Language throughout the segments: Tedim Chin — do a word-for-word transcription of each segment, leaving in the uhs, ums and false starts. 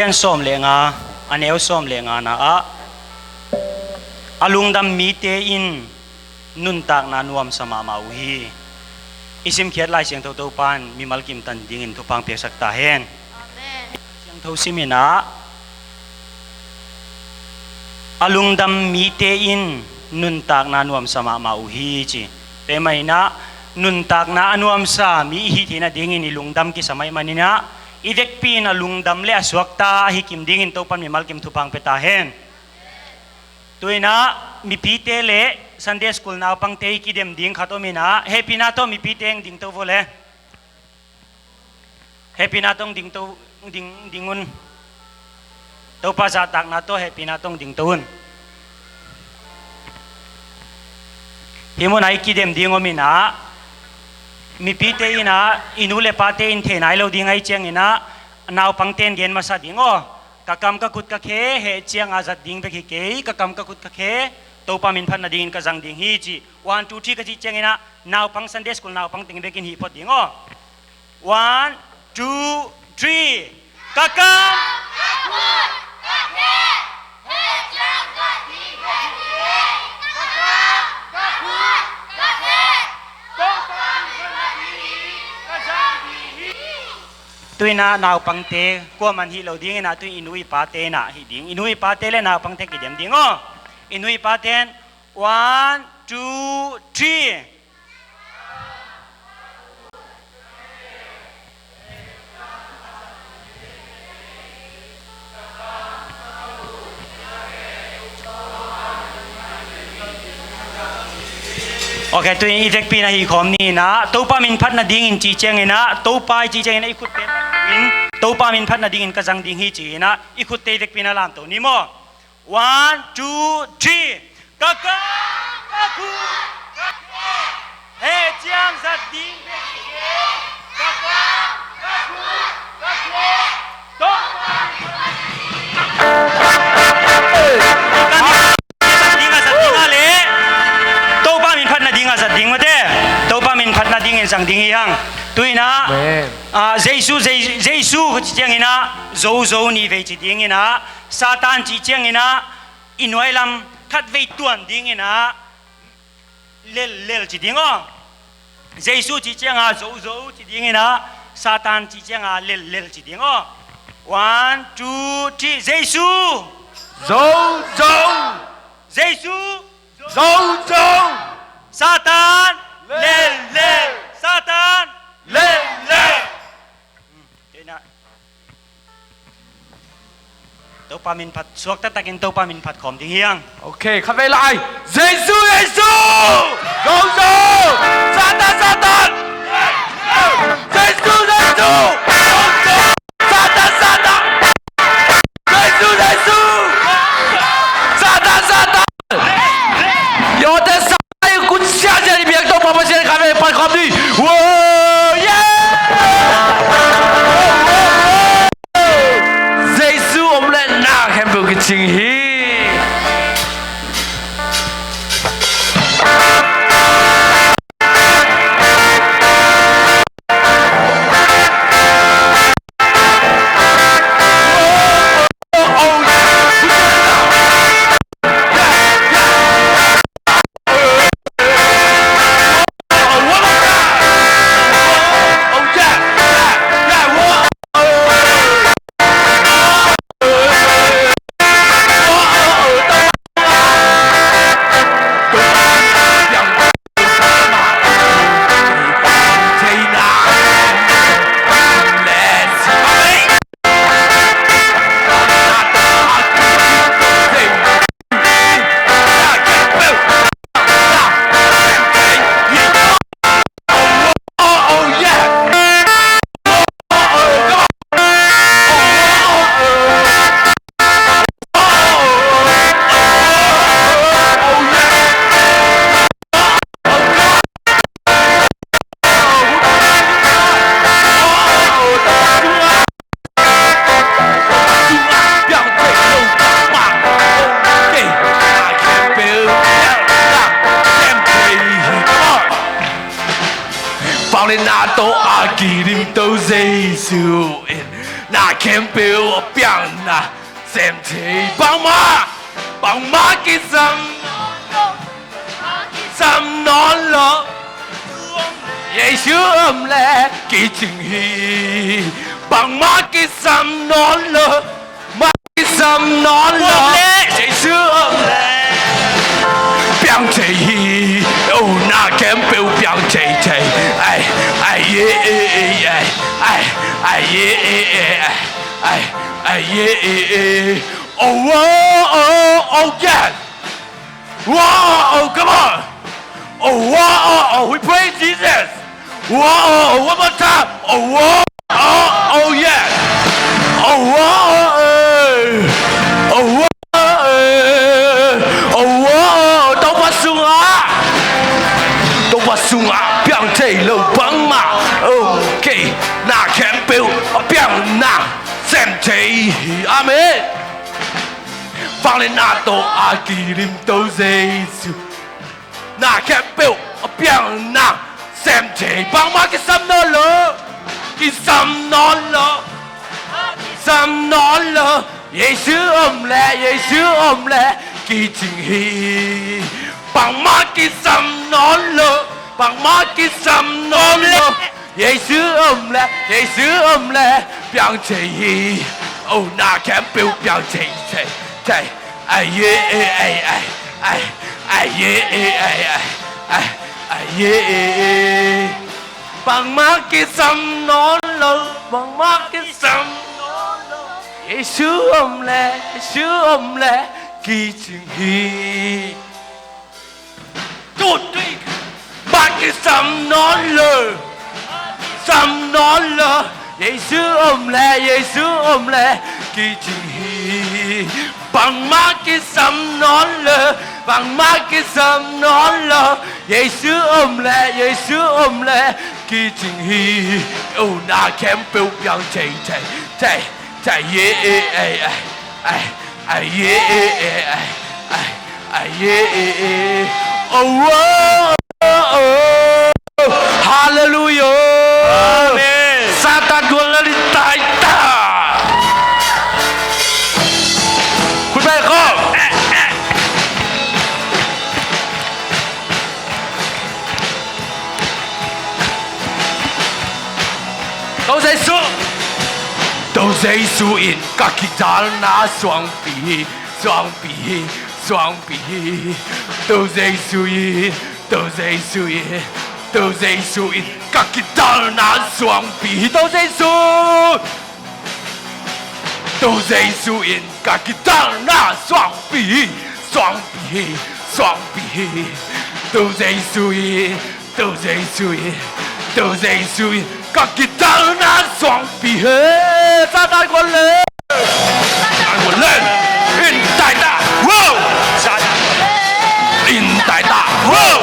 Korin sawm le nga, a neu sawm le nga na ah, a lungdam mite in nuntakna nuamsa mahmah uh hi. I simkhiat Lai Siangtho Topa'n mimal kim tan dingin thupha piaksak ta hen. Amen. Siangtho sim in ah, a lungdam mite in nuntakna nuamsa mahmah uh hi ci. Tua ahih manin ah, nuntakna a nuamsa mi i hih theihna dingin i lungdam kisam ahih manin ah, i vekpi in a lungdam le a suakta ahi kim dingin Topa'n mimal kim thupha pia ta hen. Tu in ah, mipite le Sunday School naupangte i kidem ding khat om in ah, hehpihna tawh mipite hong dingto vo le. Hehpihna tawh hong dingto, ding, ding un. Topa zahtakna tawh hehpihna tawh hong dingto un. Hih mun ah i kidem ding om in ah, mipite in ah, i nu le pate in thei nai lo ding ahih ciangin ah, naupangte in gen masa ding aw. Ka kam ka khut ka khe heh ciang a zat ding bek hi kei, ka kam ka khut ka khe Topa min phat nadingin ka zang ding hi ci. One, two, three ka cih ciangin ah, naupang Sunday School naupang teng bekin hih phot ding aw. One, two, three. Ka kam, ka khut, ka khe, heh ciang zat ding bek hi kei. Ka kam, ka khut, ka khe Topa min phat nadingin ka zang ding hi. Tu in ah, naupangte kuaman hih lo ding in ah, tu in i nu i pate in ah hih ding. I nu i pate le naupangte kidem ding aw. I nu i pate in, one, two, three. Ok, tu in i vekpi in ah hih khawm ni in ah, Topa min phat nadingin cih ciangin ah, Topa i cih ciangin ah i khut pen in, Topa min phat nadingin ka zang ding hi ci in ah, i khutte i vekpi in ah lamto ni maw. One, two, three. Ka kam, ka khut, ka khe, heh ciang zat ding bek hi kei. Ka kam, ka khut, ka khe Topa min phat nadingin ka zat ding a, zat ding a le. Topa min phat nading a zat ding mate. Topa min phat nadingin zang ding hi hang. Tu in ah, Amen. Ah, Jesu, Je-, Jesu ka cih ciangin ah, zo, zo ni vei ci ding in ah, Satan cih ciangin ah, i nuai lam khatvei tuan ding in ah, lel, lel ci ding aw. Jesu cih ciang a zo, zo ci ding in ah, Satan cih ciang a lel, lel ci ding aw. One, two, three. Jesu. Zo, zo. Jesu. Zo, zo. Satan. Lel, lel. Satan. Lel, lel. Hmm, kei na. Topa min phat, suak taktakin Topa min phat khawm ding hi hang. Ok, khatvei lai. Jesu, Jesu! Zo, zo! Satan, Satan! Jesu, Jesu! Zo, zo! Satan, Satan! Jesu, Jesu! Satan, Satan! Yo te sa ai kun sia sia ni biak Topa Pasian khatvei phat khawm ding. Wo, yeah! Jesu om le na khempeuh kicing hi. Pau le na tawh a kidim to Jesu in. Na khempeuh a piangna sem thei. Bangmah, bangmah kisam, sam nawn lo. Jesu om leh kicing hi. Bangmah kisam nawn lo. Mah kisam nawn lo. Om leh. Jesu om leh piang thei hi. Oh, na khempeuh piang thei thei. Ai, ai, ye, e, e, ai, ai, ai, ye, e, e, ai, ai, ai, ye, e, e. Oh, oh, oh, oh, yes. Whoa, oh, come on. Oh, whoa, oh, oh, we praise Jesus. Whoa, oh, oh, one more time. Oh, whoa, oh, oh, yeah. Oh, whoa, oh, oh. Oh, whoa, oh, oh, whoa, oh, oh. Topa sungah, Topa sungah piang thei lo bangmah. Okay. Na khempeuh a piangna sem thei hi. Amen. Vangliatna tawh a kidim To Jesu. Na khempeuh a piangna sem thei. Bangmah kisam nawn lo. Kisam nawn lo. Kisam nawn lo. Jesu om leh, Jesu om leh kicing hi. Bangmah kisam nawn lo. Bangmah kisam nawn lo. Jesu om leh, Jesu om leh piang thei hi. Oh, na khempeuh piang thei, thei, thei. Ai, ye, e, ai, ai, ai, ai, ye, e, ai, ai, ai, ai, ye, e, e. Bangmah kisam nawn lo, bangmah kisam nawn lo. Jesu om leh, Jesu om leh kicing hi. Two, three. Bangmah kisam nawn lo. Sam nawn lo. Jesu om leh, Jesu om leh kicing hi. Bangmah kisam nawn lo. Bangmah kisam nawn lo. Jesu om leh, Jesu om leh kicing hi. Oh, na khempeuh piang thei, thei, thei. Thei, ye, e, ai, ai, ai, ai, ye, e, e, ai, ai, ai, ye, e, e. Oh, oh, oh, oh. Halleluia. Amen. Satan gual lel in tai ta. Khut beng khawm. To Jesu. To Jesu in ka kidalna suangpi hi, suangpi hi, suangpi hi. To Jesu in, To Jesu in, To Jesu in ka kidalna suangpi hi, To Jesu. To Jesu in ka kidalna suangpi hi, suangpi hi, suangpi hi. To Jesu in, To Jesu in, To Jesu in ka kidalna suangpi hi. Satan gual lel. Satan gual lel in tai ta. Wow! Satan in tai ta. Wow!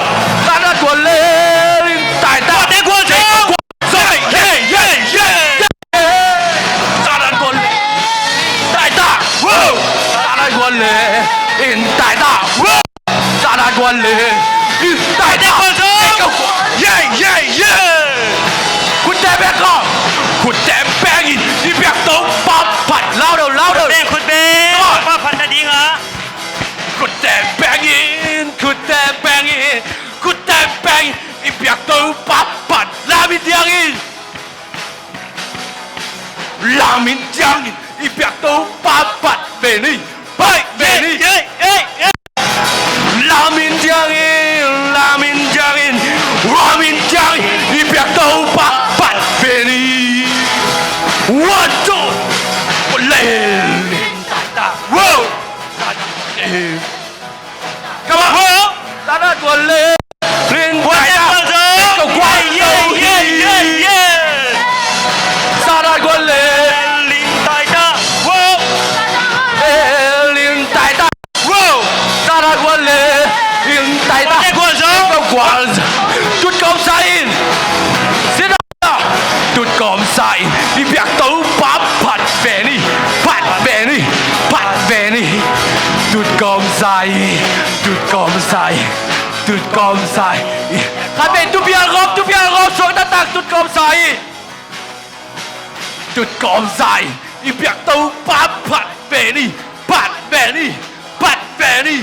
Satan gual lel in tai ta. Gual te gual te. Hey, hey, hey, hey. Satan gual lel in tai ta. Wow! Satan gual lel in tai ta. Wow! Satan gual lel in tai ta. Yeah, yeah, yeah. Khut te beng khawm. Khut te beng in i biak Topa phat. Louder, louder. Beng khut beng. Come on. Topa phat na ding a. Khut te beng in, khut te beng in, khut te beng in i biak Topa phat. Lam in diang in. Lam in diang in i biak Topa phat ve ni. Phat ve ni. Lam in diang in, lam in diang in, lam in diang in i biak Topa phat ve ni. One, two. Lel in tai ta. Wow. Come on. Wow. Satan gual lel in tai ta. Let's go, gual. Yeah, yeah, yeah, yeah. Satan gual lel in tai ta. Wow. Lel in tai ta. Wow. Satan gual lel in tai ta. Gual, gual. Let's go, gual. Tut kawmsa in. Sit down. Tut kawmsa in i biak Topa phat ve ni, phat ve ni, phat ve ni. Tut kawmsa in, tut kawmsa in, tut kawmsa in. Khat vei, tu pial khawm, tu pial khawm, suang taktak, tut kawmsa in. Tut kawmsa in i biak Topa phat ve ni, phat ve ni, phat ve ni.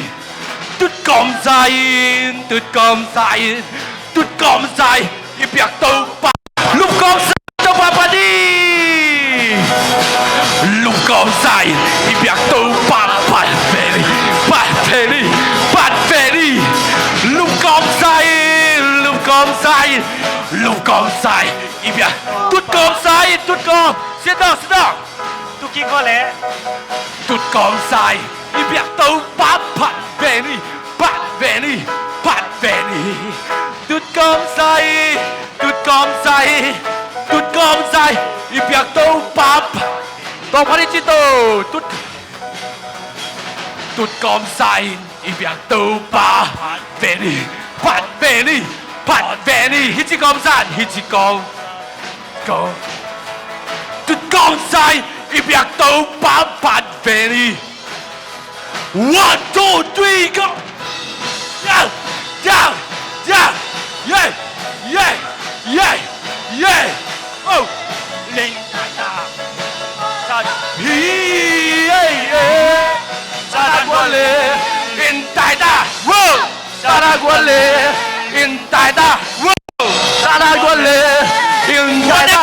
Tut kawmsa in, tut kawmsa in, tut kawmsa in i biak Topa. Lup kawmsa in Topa phat ni. Lup kawmsa in i biak Topa phat ve ni, phat ve ni, phat ve ni. Lup kawmsa in, lup kawmsa in, lup kawmsa in i biak. Tut kawmsa in, tut kawm. Sit down, sit down. Tuki ko le. Tut kawmsa in i biak Topa phat ve ni, phat ve ni, phat ve ni. Tut kawmsa in, tut kawmsa in, tut kawmsa in i biak Topa phat. Tawng phat i ci to. Tut, tut kawmsa in i biak Topa phat ve ni, phat ve ni, phat ve ni. Hih ci kawmsa in, hih ci kawm. Go. Tut kawmsa in i biak Topa phat ve ni. One, two, three, go. Yeah, yeah, yeah, yeah, yeah, yeah, yeah. Oh. Ling tai ta. Sa-, hi, hey, hey. Satan gua le. Ling tai ta. Wow. Satan gua le. Ling tai ta. Wow. Satan gua le. Ling tai ta.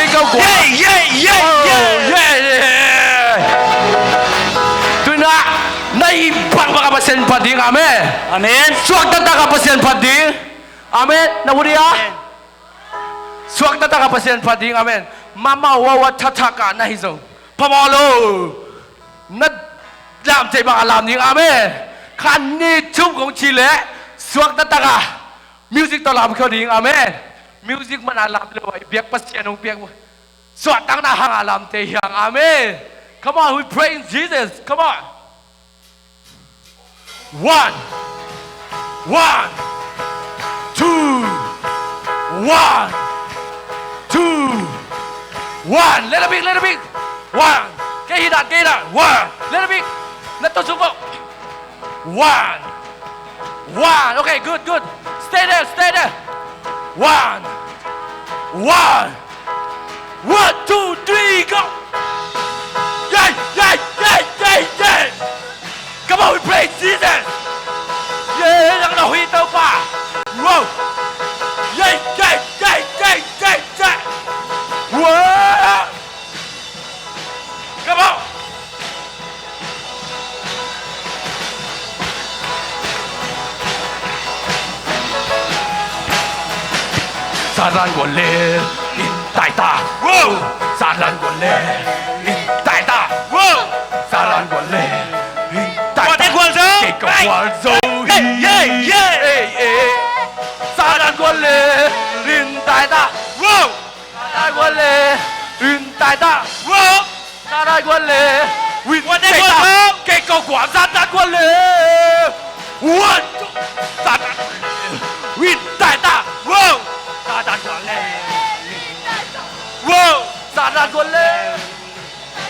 Kei kau gua. Yeah, yeah, yeah, yeah. Tuna, na i bang bang a Pasian phat ding. Amen. Amen. Suak taktak a Pasian phat ding. Amen. Na wuri a. Amen. Suak taktak a Pasian phat ding. Amen. Mama wawa thathak a na hi zong phamawh lo. Na lam thei bang a lam ding. Amen. Khan ni thum kong ci leh suak taktak a music tawh lam khia ding. Amen. Music man a lam lo a i biak Pasian hong piak suahtakna hang a lam thei hi hang. Amen. Come on, we pray in Jesus. Come on. One. One. Two. One. Two. One. Let it be, let it be. One. Kei hi dan, kei hi dan. One. Let it be. Na to sung ko. One. One. Okay, good, good. Stay there, stay there. One. One. One, two, three, go! Yeah, yeah, yeah, yeah, yeah! Come on, we praise Jesus! Yeah, nang na hui tau pa! Wow! Yeah, yeah, yeah, yeah, yeah, yeah! Wow! Come on! Satan gua le, ling tai ta. Wow! Satan gua le, ling tai ta. Wow! Satan gua le, ling tai ta. Kei ka gual zo. Hey, hey, hey. Satan gua le, ling tai ta. Wow! Satan gua le, ling tai ta. Wow! Satan gua le, ling tai ta. Kei ka gual, Satan gua le. One, two, Satan gua le, ling tai ta. Wow! Satan gua le, ling tai ta. Wow! Satan gua le.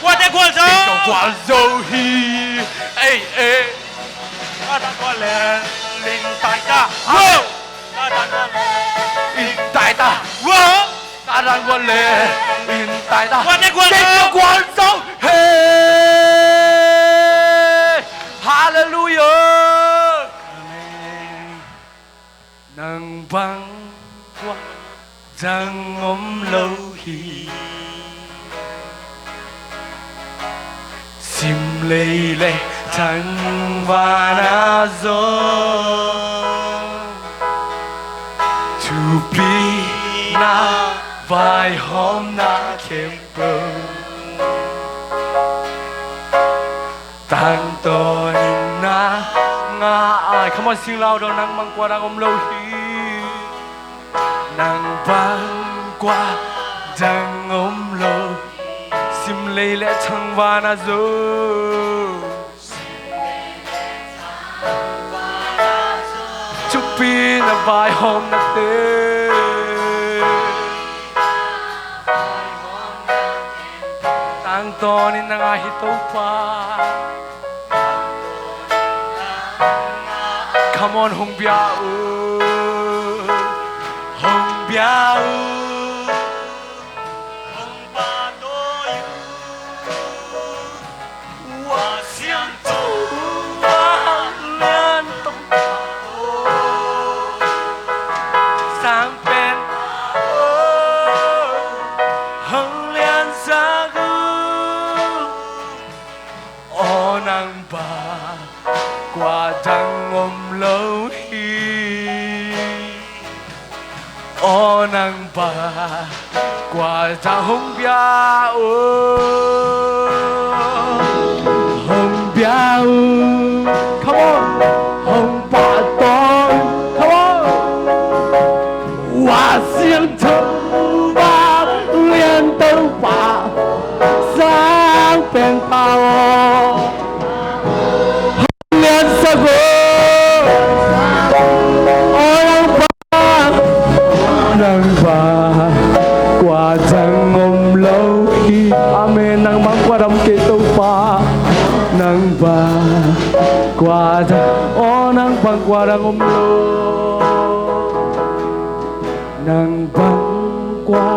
Kei ka gual zo hi. Ei, ei. Satan gua le, ling tai ta. Wow! Satan gua le, ling tai ta. Wow! Satan gua le, ling tai ta. Kei ka gual zo. Hey! Hallelujah! Amen. Nang bang guah dang om lo hi. Simlei le thangvana zong thupina vaihawmna khempeuh tangtawnin na ngah ai. Come on, sing louder. Nang bang guah dang om lo hi. Nang bang guah dang om lo. Simlei le thangvana zong thupina vaihawmnate tangtawnin na ngah hi Topa. Come on, hong bia uh, hong bia uh, hong pahtawi uh. Nang bang kua dang om lo hi. Aw nang bang kua dang, hong bia un, hong bia un. Come on. Hong pahtawi un. Come on. ว่าเสียงเธอว่าเรียนเต้าป่า sang pen pa aw, hong liansak un. Aw nang bang, nang bang kua dang om lo hi. Amen. Nang bang kua dang om kei Topa. Nang bang kua dang, aw nang bang kua dang om lo. Nang bang kua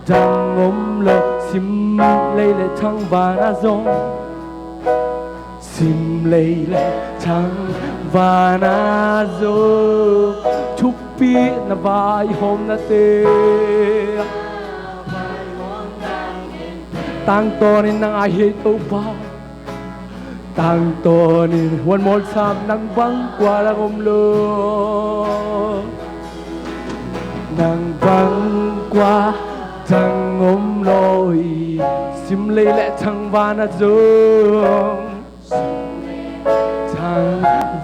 dang om lo. Sim lei le thang van ah zong, sim lei le thang van ah zong, thupina vaihawmnate tangtawnin nang ahi hi Topa. Tangtawnin, one more time, nang bang kua dang om lo. Nang bang kua dang om lo hi. Sim lei le thang van ah zong, thang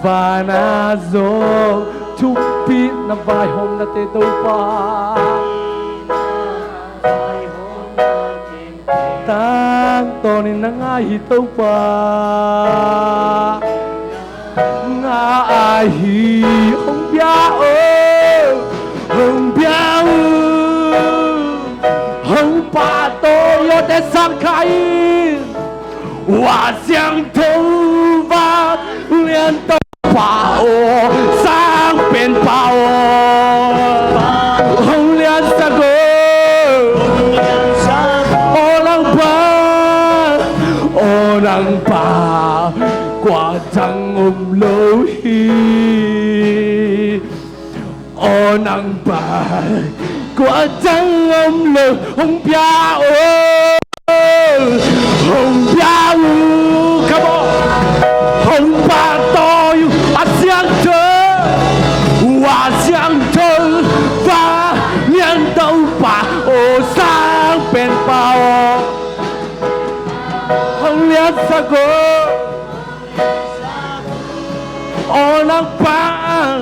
van ah zong, thupina vaihawmnate Topa tangtawnin nang ahi hi Topa. Nang ahi hi. Hong bia un, hong bia un. Hong pahtawi un, te sang kha in. ว่าเสียงเธอว่าเรียนเต้า pa aw, sang pen pa aw, hong liansak un. Aw nang bang, aw nang bang kua dang om lo hi. Aw nang bang kua dang om lo. Hong bia un, hong bia un. Come on. Hong pahtawi un. ว่าเสียงเธอ, ว่าเสียงเธอว่าเรียนเต้าป่า aw, sang pen pa aw, hong liansak un. Aw nang bang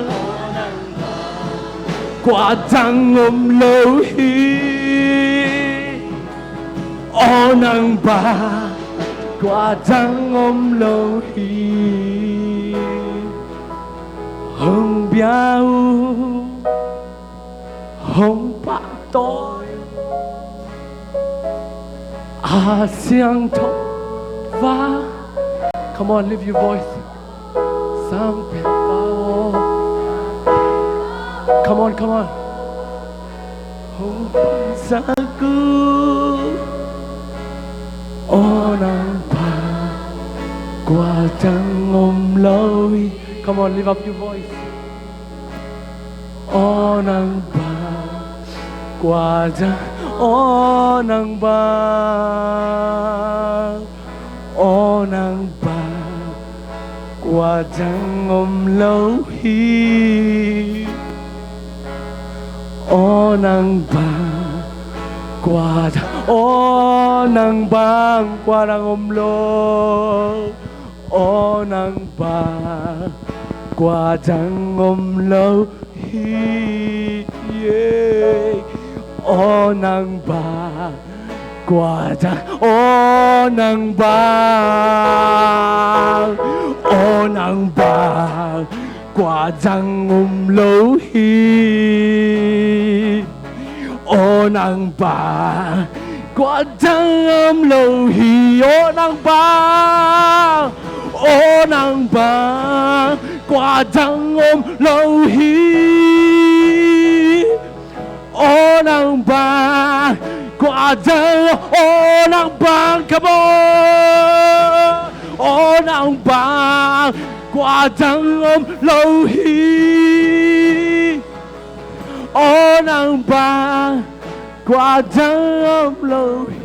kua dang om lo hi. Aw nang bang kua dang om lo hi. Hong bia un, hong pahtawi un. A siangtho va. Come on, lift your voice. Sang pen pa aw. Come on, come on. Hong pansak un. Aw nang bang kua dang om lo hi. Come on, lift up your voice. Aw nang bang kua dang, aw nang bang, aw nang bang kua dang om lo hi. Aw nang bang kua dang, aw nang bang kua dang om lo. Aw nang bang kua dang om lo hi. Aw nang bang kua dang, aw nang bang, aw nang bang kua dang om lo hi. Aw nang bang kua dang om lo hi. Aw nang bang, aw nang bang kua dang om lo hi. Aw nang bang kua dang, aw nang bang, come on. Aw nang bang kua dang om lo hi. Aw nang bang kua dang om lo hi.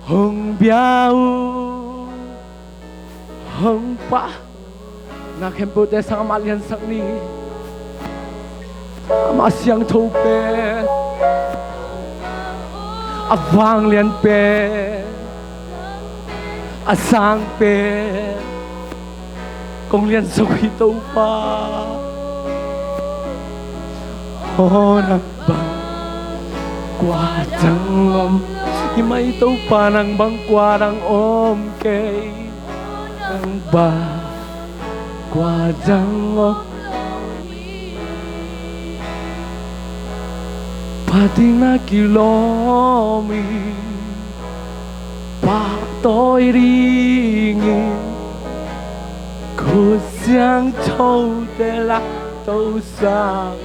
Hong bia uh, hong pah. Na khempeuhte sang amah liansak ni. Amah siangtho pen, a vanglian pen, a sang pen kong liansak uh hi Topa. Aw nang bang kua dang om. Hi mah hi Topa, nang bang kua dang om kei. Nang bang kua dang om. Phat ding na kilawm hi. Pahtawi dingin khut siangthote lamto sangin,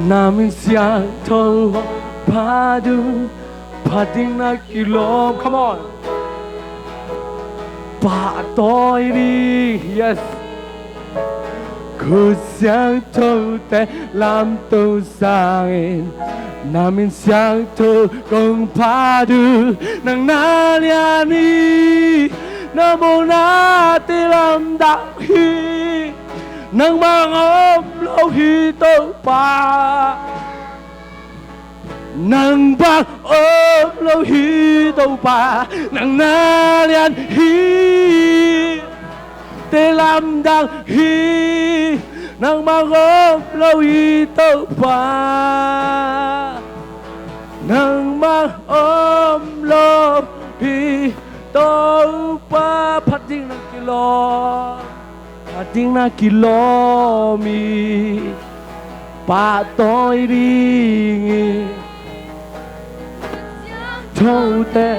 na min siangtho hong phat uh. Phat ding na kilawm, come on. Pahtawi ding, yes. Khut siangthote lamto sangin, na min siangtho kong phat uh. Nang na lian hi, na mawhnate lamdang hi. Nang bang om lo hi Topa. Nang bang om lo hi Topa, nang na lian hi. Te lamdang hi, nang bang om lo hi Topa. Nang bang om lo hi Topa. Phat ding na kilawm. Phat ding na kilawm hi. Pahtawi dingin thote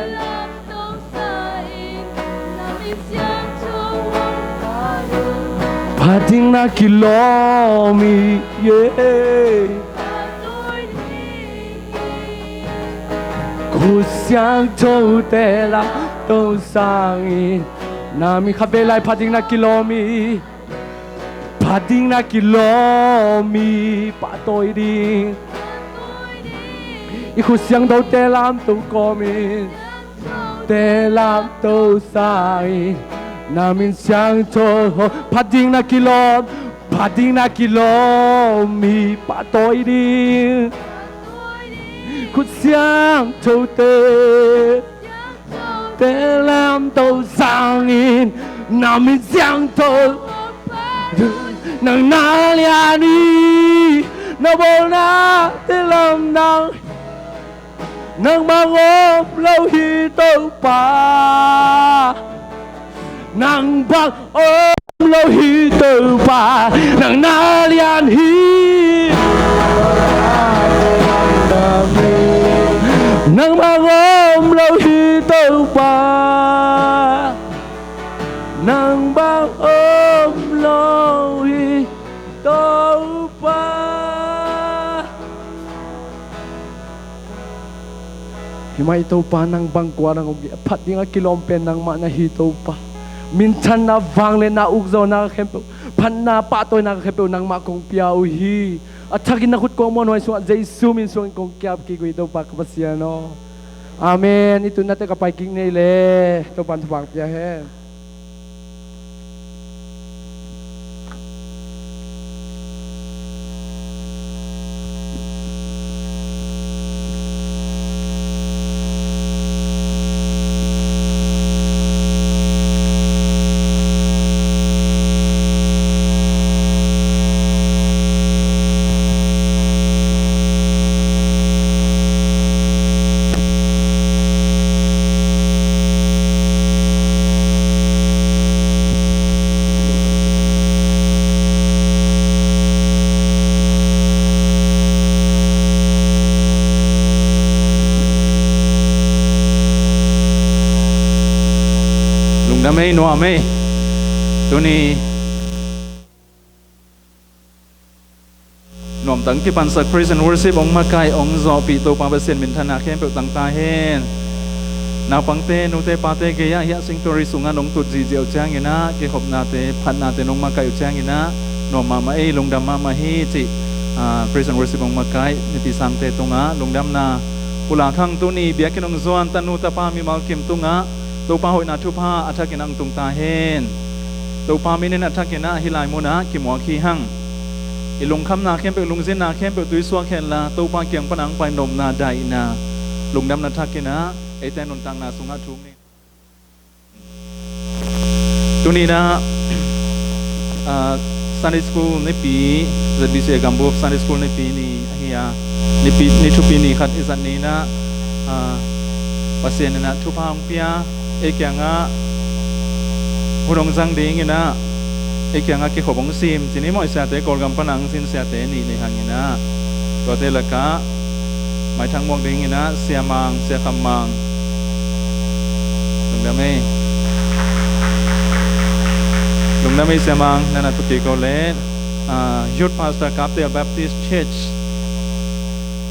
phat ding na kilawm hi, yeah. Khut siangthote lamto sangin, na min khat vei lai phat ding na kilawm hi. Phat ding na kilawm hi, pahtawi ding. I khut siangthote lamto kawmin, te lamto sangin, na min siangtho. Phat ding na kilawm, phat ding na kilawm hi, pahtawi ding. Khut siangthote te lamto sangin, na min siangtho. Nang na lian hi, na bawlnate lamdang. Nang bang om lo hi Topa. Nang bang om lo hi Topa, nang na lian hi. Nang bang om lo hi Topa, nang bang om lo hi Topa. Hi mah hi Topa, nang bang kua dang om kei. Phat ding a kilawm pen nangmah na hi Topa. Minthanna, vangliatna, ukzawhna khempeuh, phatna, pahtawina khempeuh nangmah kong pia uh hi. A thakin na khut kong muanhuai sungah Jesu min suangin kong kiap kik uh hi Topa ka Pasian aw. Amen. I tunnate ka pai kik ni ei le. Topa'n thupha pia hen. Lungdam ei, nuam ei. Tuni nuamtang kipansak praise and worship hong makaih, hong zawhpih Topa Pasian minthanna khempeuh tang ta hen. Naupangte, nute, pate gei-ah hiah sanctuary sungah nong tut zihziah uh ciangin ah, kikhopnate, phatnate nong makaih uh ciangin ah, nuam mahmah ei, lungdam mahmah hi cih, ah, praise and worship hong makaih mipi sangte tungah lungdamna pulak hang. Tuni biakinn hong zuan tanu tapa mimal kim tungah Topa hoihna thupha a thakin hong tung ta hen. Topa min in a thakin ah hih lai munah kimuak hi hang. I lungkhamna khempeuh, lungzinna khempeuh tuisuak henla Topa kiang pan hong pai nopna, daihna, lungdamna thakin ah eite nuntakna sungah thuk ni. Tuni in ah, ah, Sunday School nipi, Z B C A Gambup Sunday School nipi ni ahi a, nipi, ni thupi ni khat i zat ni in ah, ah, Pasian in ah thupha hong pia, ei kiangah hun hong zang ding in ah, ei kiangah kikhop hong sim, ci ni maw, i siate, Kawlgam pan hong sin siate nih nei hang in ah, tuate lakah maithang muak ding in ah, Sia Mang, Sia Kham Mang. Lungdam ei. Lungdam ei Sia Mang, na na thupi ko le, ah, Youth Pastor Kaptel Baptist Church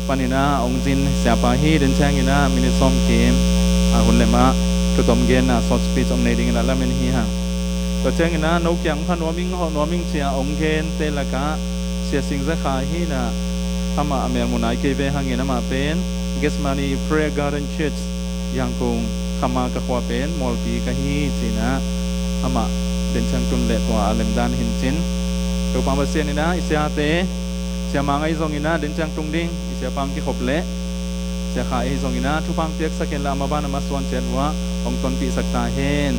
pan in ah hong zin siapa hi. Deng ciang in ah minute sawm kim, ah, hun lem ah thutom genna, short speech hong nei ding in ah lamen hi hang. Tua ciang in ah no kiang pha nuam ing, hawh nuam ing ci a hong gente lakah Sia Sing Za Kha hi in ah, amah a mel mu nai kei ve hang in, amah pen Gethsemane Prayer Garden Church, Yangon, Khamar, ka khua pen Mualpi ka hi ci in ah, amah deng ciang tun leh tua a lemdan hi in cin. Topa Pasian in ah i siate, Sia Mang ahi zong in ah deng ciang tung ding, i siapa hong kikhop leh, Sia Kha ahi zong in ah thupha hong piaksak henla, a maban a masuan ciat uh ah hong tonpihsak ta hen.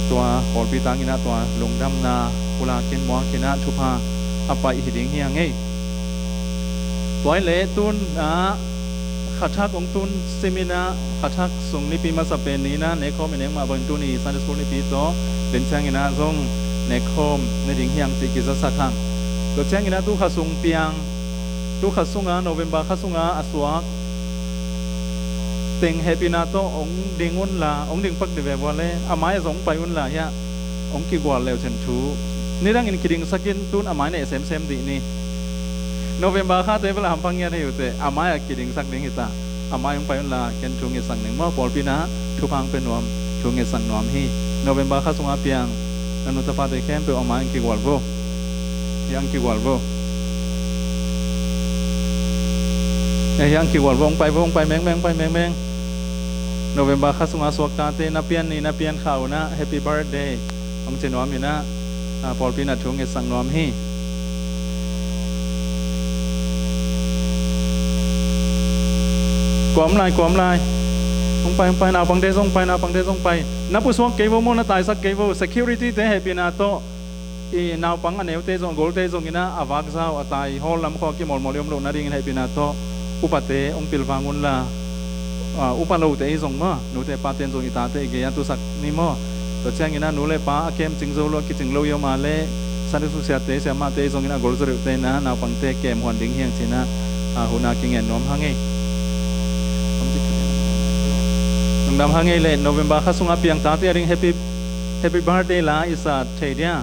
Tua pawlpi tang in ah tua lungdamna pulak in, muak in ah thupha a pai hi ding hi hang ei. Tua hi leh tun ah kha thak hong tun sim in ah, kha thak sung nipi masa pen ni in ah, nekhawm in, engmah bangin tuni Sunday School nipi tawh deng ciang in ah zong nekhawm ne ding hi hang cih kizasak hang. Tua ciang in ah tu kha sung piang, tu kha sungah, November kha sungah a suak teng hehpihna tawh hong ding unla, hong ding pak dih ve vua le, a mai-ah zong hong pai unla, hiah hong kigual leu cin thu. Nidangin kidingsak in, tun a mai neh semsem dih ni. November khate bel a hampha ngiat hi uh teh, a mai-ah kidingsak ding hi ta. A mai hong pai unla, ken thu ngetsak ning maw, pawlpi in ah thupha hong pia nuam, thu ngetsak nuam hi. November kha sungah piang na nu tapate khempeuh a mai hong kigual vo. Hiah hong kigual vo. Eh, hiah hong kigual vo, hong pai vo, hong pai mengmeng, hong pai mengmeng. November kha sungah suaktate, na pian ni, na pian kha un ah happy birthday hong ci nuam in ah, ah, pawlpi in ah thu ngetsak nuam hi. Kua om lai, kua om lai. Hong pai, hong pai, naupangte zong pai, naupangte zong pai. Na pusuak kei vo maw, na taisak kei vo. Security-te hehpihna tawh, i naupang a neute zong, a golte zong in ah a vakzau, a tai hall lam khawng a kimawlmawl i om loh nadingin hehpihna tawh upate hong pilvang unla, ah, upa lote ahi zong maw, nute pate in zong i tate i gei-ah tusak ni maw. Tua ciang in ah nu le pa a kem cing zo lo, a kicing lo i om a leh, Sunday School siate, siamahte ahi zong in ah a gol zaw deuhte in ah naupangte kem huan ding hi hang ci in ah, ah, huhna kingen nuam hang ei. Lungdam hang ei leh, November kha sungah piang tate a ding happy, happy birthday la i sa thei dia.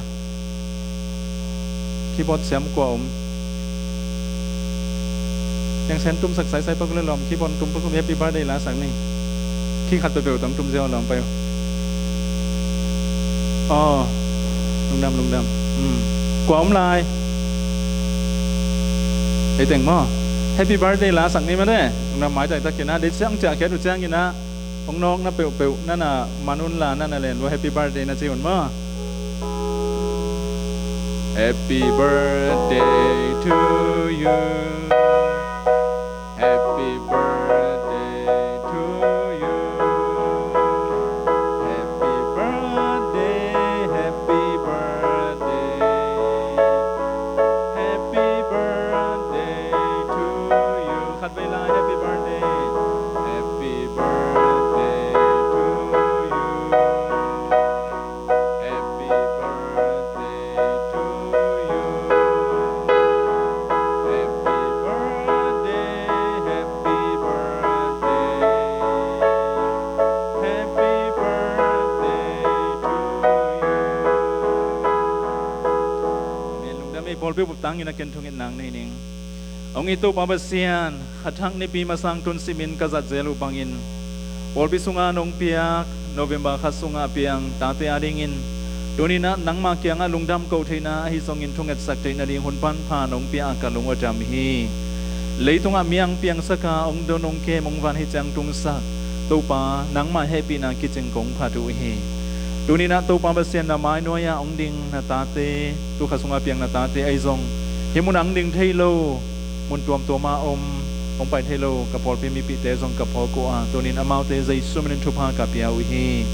Keyboard siam kua om? Tengsen tumsak saisai pak le lawm, keyboard tum pak le, happy birthday la sak ni. Key khat peuhpeuh tawh tum ziau lawm pai. Aw, lungdam, lungdam. Hmm. Kua om lai? Ei teng maw? Happy birthday la sak ni mah de. Lungdam, maitai takin ah, dei siang ciah khiat uh ciangin ah, hong nawkna peuhpeuh na na man unla, na na len uh a, happy birthday na ci un maw. Happy birthday to you. Happy birthday to you. Happy birthday, happy birthday. Happy birthday to you. Khat vei lai, happy birthday. Happy birthday to you. Happy birthday to you. Happy birthday, happy birthday. Happy birthday to you. Amen. Lungdam ei, pawlpi bup tangin a ken thungetna nei ning. Hong it Topa Pasian, kha thak nipi masang tun simin ka zat zel uh bangin, pawlpi sunga nong piak November kha sunga piang tate adingin, tuninah nangma kiangah lungdam ko theihna ahi zongin thungetsak theih nading hun panpha nong pia a ka lung a dam hi. Leitungah mi hong piangsak a, hong don, hong kem, hong van hi ciang tungsak Topa, nangmah hehpihna kicing kong phat uh hi. Tuni-in ah Topa Pasian, na mainuai-ah hong ding na tate, tu kha sungah piang na tate ahi zong, hih munah hong ding thei lo, mun tuamtuam ah om, hong pai thei lo ka pawlpi mipihte zong ka phawk uh a, tuni-in amaute Jesu min in thupha ka pia uh hi.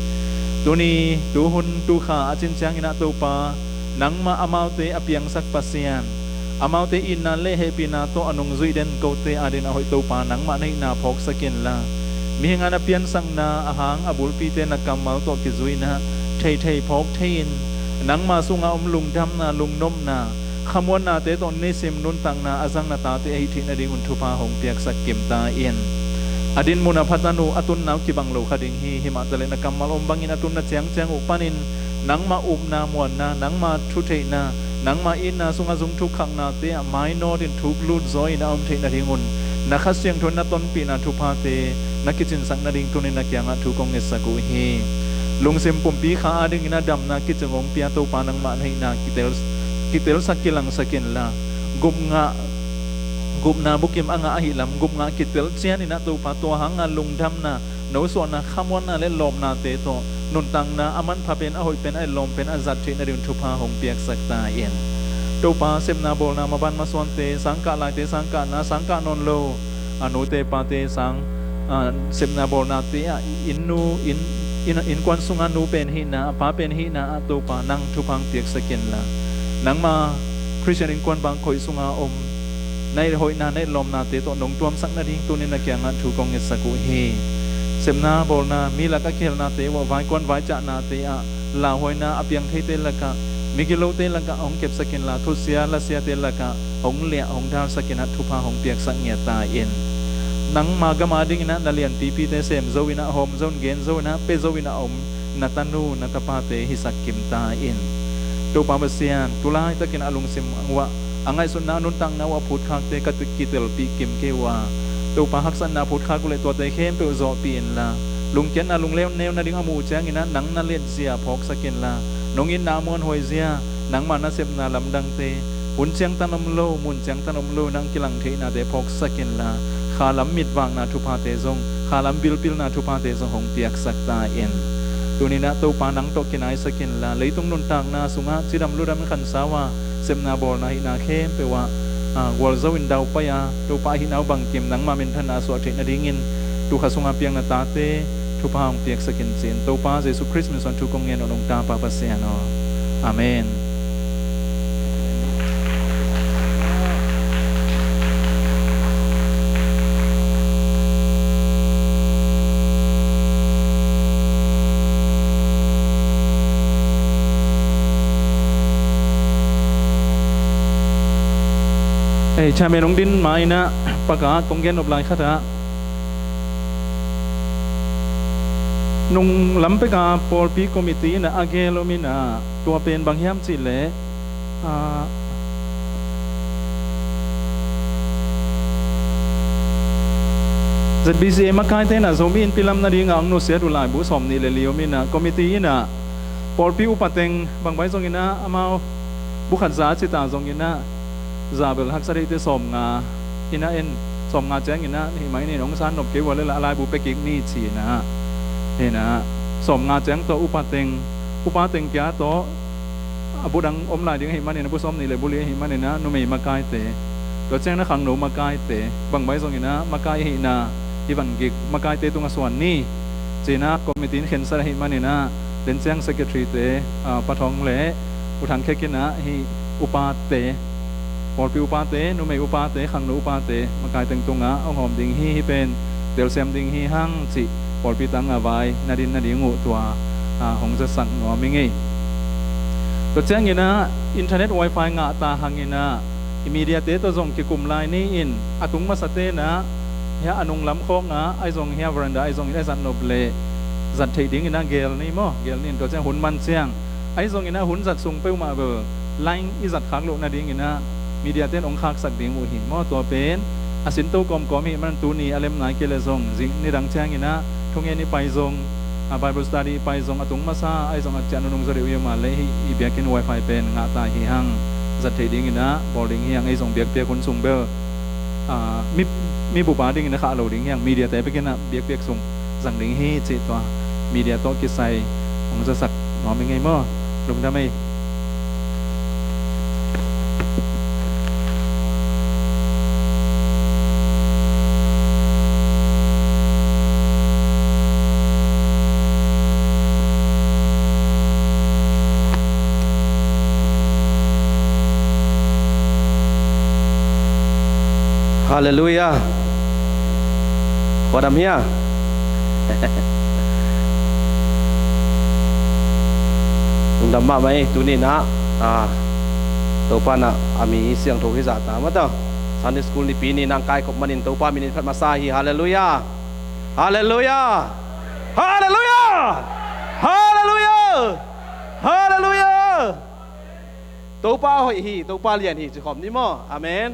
Tuni, tuhun, tu kha a cin ciangin ah Topa, nangmah amaute a piangsak Pasian, amaute itna le hehpihna tawh a nungzuih den kote adingin a hoih Topa, nangmah na hihna phawksak inla, mihing a na piansakna a hang a bulpite na kammal tawh kizui-in ah theithei phawk thei-in, nangma sungah om lungdamna, lungnopna, khamuannate tawh nisim nuntakna a zang na tate ahih theih nadingun thupha hong piaksak kim ta in. A dinmun a phatan uh, a tunna uh kibang lo kha ding hi. Himah taleh na kammal om bangin a tunna ciangciang uh panin nangmah upna, muanna, nangma thutheihna, nangma itna sungah zung thukkhaknate ah mainawt in thuk lut zaw in a om theih nadingun na Kha Siangtho in na tonpihna thuphate na kicinsak nading tuni-in na kiangah thu kong ngetsak uh hi. Lungsim pumpi kha adingin a damna kicing hong pia Topa, nangmah na hihna kitel, kitelsak kilangsak inla, gupngah, gupna bukim a ngah ahih lam gupngah kitel cianin ah Topa, tua hanga lungdamna, nosuahna, khamuanna le lawpnate tawh nuntakna a manpha pen, a hoih pen, a etlawm pen a zat theih nading thupha hong piaksak ta in. Topa, sepna bawlna maban masuante, sangkah laite sangkahna, sangkah nawn lo a nute pate sang, a, sepna bawlnate ah inn nu, inn, inn, innkuan sunga nu pen hihna, a pa pen hihna ah Topa, nang thupha hong piaksak inla, nangma Khristian innkuan bang koih sunga om, na hoihna, na etlawmnate tawh nong tuamsak nading tuni-in na kiangah thu kong ngetsak uh hi. Sepna bawlna, mi lak a kihelnate uh ah, vaikuan vaicahnate ah, lauhuaina a piang theite lakah, migilote lakah hong kepsak inla, thusia lasiate lakah hong liah, hong dalsak in ah thupha hong piaksak ngiat ta in. Nangma gam adingin ah na lianpipite sem zo in ah, hawm zo in, gen zo in ah, pia zo in ah a om na tanu, na tapate hisak kim ta in. Topa Pasian, tu laitakin a lungsim uh ah, a ngaihsutna, a nuntakna uh ah phutkhakte ka kitelpih kim kei uh a, Topa, haksatna phutkhak uh leh tuate khempeuh zawhpih inla, lungkiatna, lungleuneu nading a muh uh ciangin ah nang na letzia phawksak inla, nong itna a muanhuai zia, nangma nasepna lamdangte, hun ciangtan om lo, mun ciangtan om lo, nang kilang theihnate phawksak inla, khalam mitvakna thuphate zong, khalam bilpilna thuphate zong hong piaksak ta in. Tuni-in ah Topa, nang tawh kinaisak inla, leitung nuntakna sungah cidam ludam in khansau a, sepna bawlna hihna khempeuh ah, a, gualzo in daupai a, Topa, a hihna uh bangkim nangma minthanna a suah theih nadingin tu kha sunga piang na tate thupha hong piaksak in, ci-in Topa Jesu Khrist min suang thu kong ngen uh, nong tapa Pasian aw. Amen. Ei, chairman hong din ma-in ah, pakak kong gen nop lai khat ah, nung lampek a pawlpi committee in ah a gel om in ah, tua pen bang hiam cih leh, a, Z B C A makaite in ah Zomi Innpi lam nading a hong nusiat uh laibu sawmnih le li om in ah, committee in ah pawlpi upa teng, bang bang zongin ah amau bu khat za a ci ta zongin ah, za bel haksa deihte sawmnga in ah en, sawmnga ciangin ah, hih mai ni, hong san nop kei uh leh lah a laibu pia kik ni, ci-in ah, hi-in ah, sawmnga ciang tawh upa teng, upa teng kia tawh, a bu dang om lai ding ahih manin ah, bu sawmnih le bu li ahih manin ah, numei makaite, tua ciang na khangno makaite, bang bang zongin ah makai ahihna i van gik makaite tungah suan ni, ci-in ah committee in khensat ahih manin ah, den ciang secretary-te, ah, Pa Thawng le U Thang Khek in ah hih upate, pawlpi upate, numei upate, khangno upate, makai teng tungah hong hawm ding hi, hih pen telsiam ding hi hang, cih pawlpi tangah vai na din nading uh tua, ah, hong zasak nuam ing ei. Tua ciangin ah internet wifi ngah ta hangin ah, i mediate tawh zong kikum lai ni-in, a tung masate in ah, hia a nunglam khawngah, ahi zong hia veranda ahi zongin a zat nop leh, zat theih dingin ah gel ni maw, gel ni-in, tua ciang hun man ciang, ahi zongin ah hun zat sung peuhmah bel line i zat khak loh nadingin ah mediate in hong khaksak ding uh hi maw. Tua pen a sinto kawmkawm ahih man tuni a lem nai kei leh zong, zing nidang ciangin ah thungen i pai zong, a Bible study i pai zong, a tung masa ahi zong a ciah nunung zaw deuh i om a leh hih i biakinn wifi pen ngah ta hi hang, zat theih dingin ah bawl ding hi hang. Ahi zong biakpiak hun sung bel ah, mi, mi bup a dingin a khah lo ding hi hang, media te bekin ah biakpiak sung zang ding hi cih tua media tawh kisai hong zasak nuam i ngei maw? Lungdam ei. Halleluiah. Khuadam hia? Lungdam mahmah ei. Tuni in ah, ah, Topa in ah a mi siangtho hi zahta maw taw. Sunday School nipi ni in ah kaikhop manin Topa min in phat masa hi. Halleluiah. Halleluiah. Halleluiah. Halleluiah. Halleluiah. Topa hoih hi, Topa lian hi, ci khawm ni maw? Amen.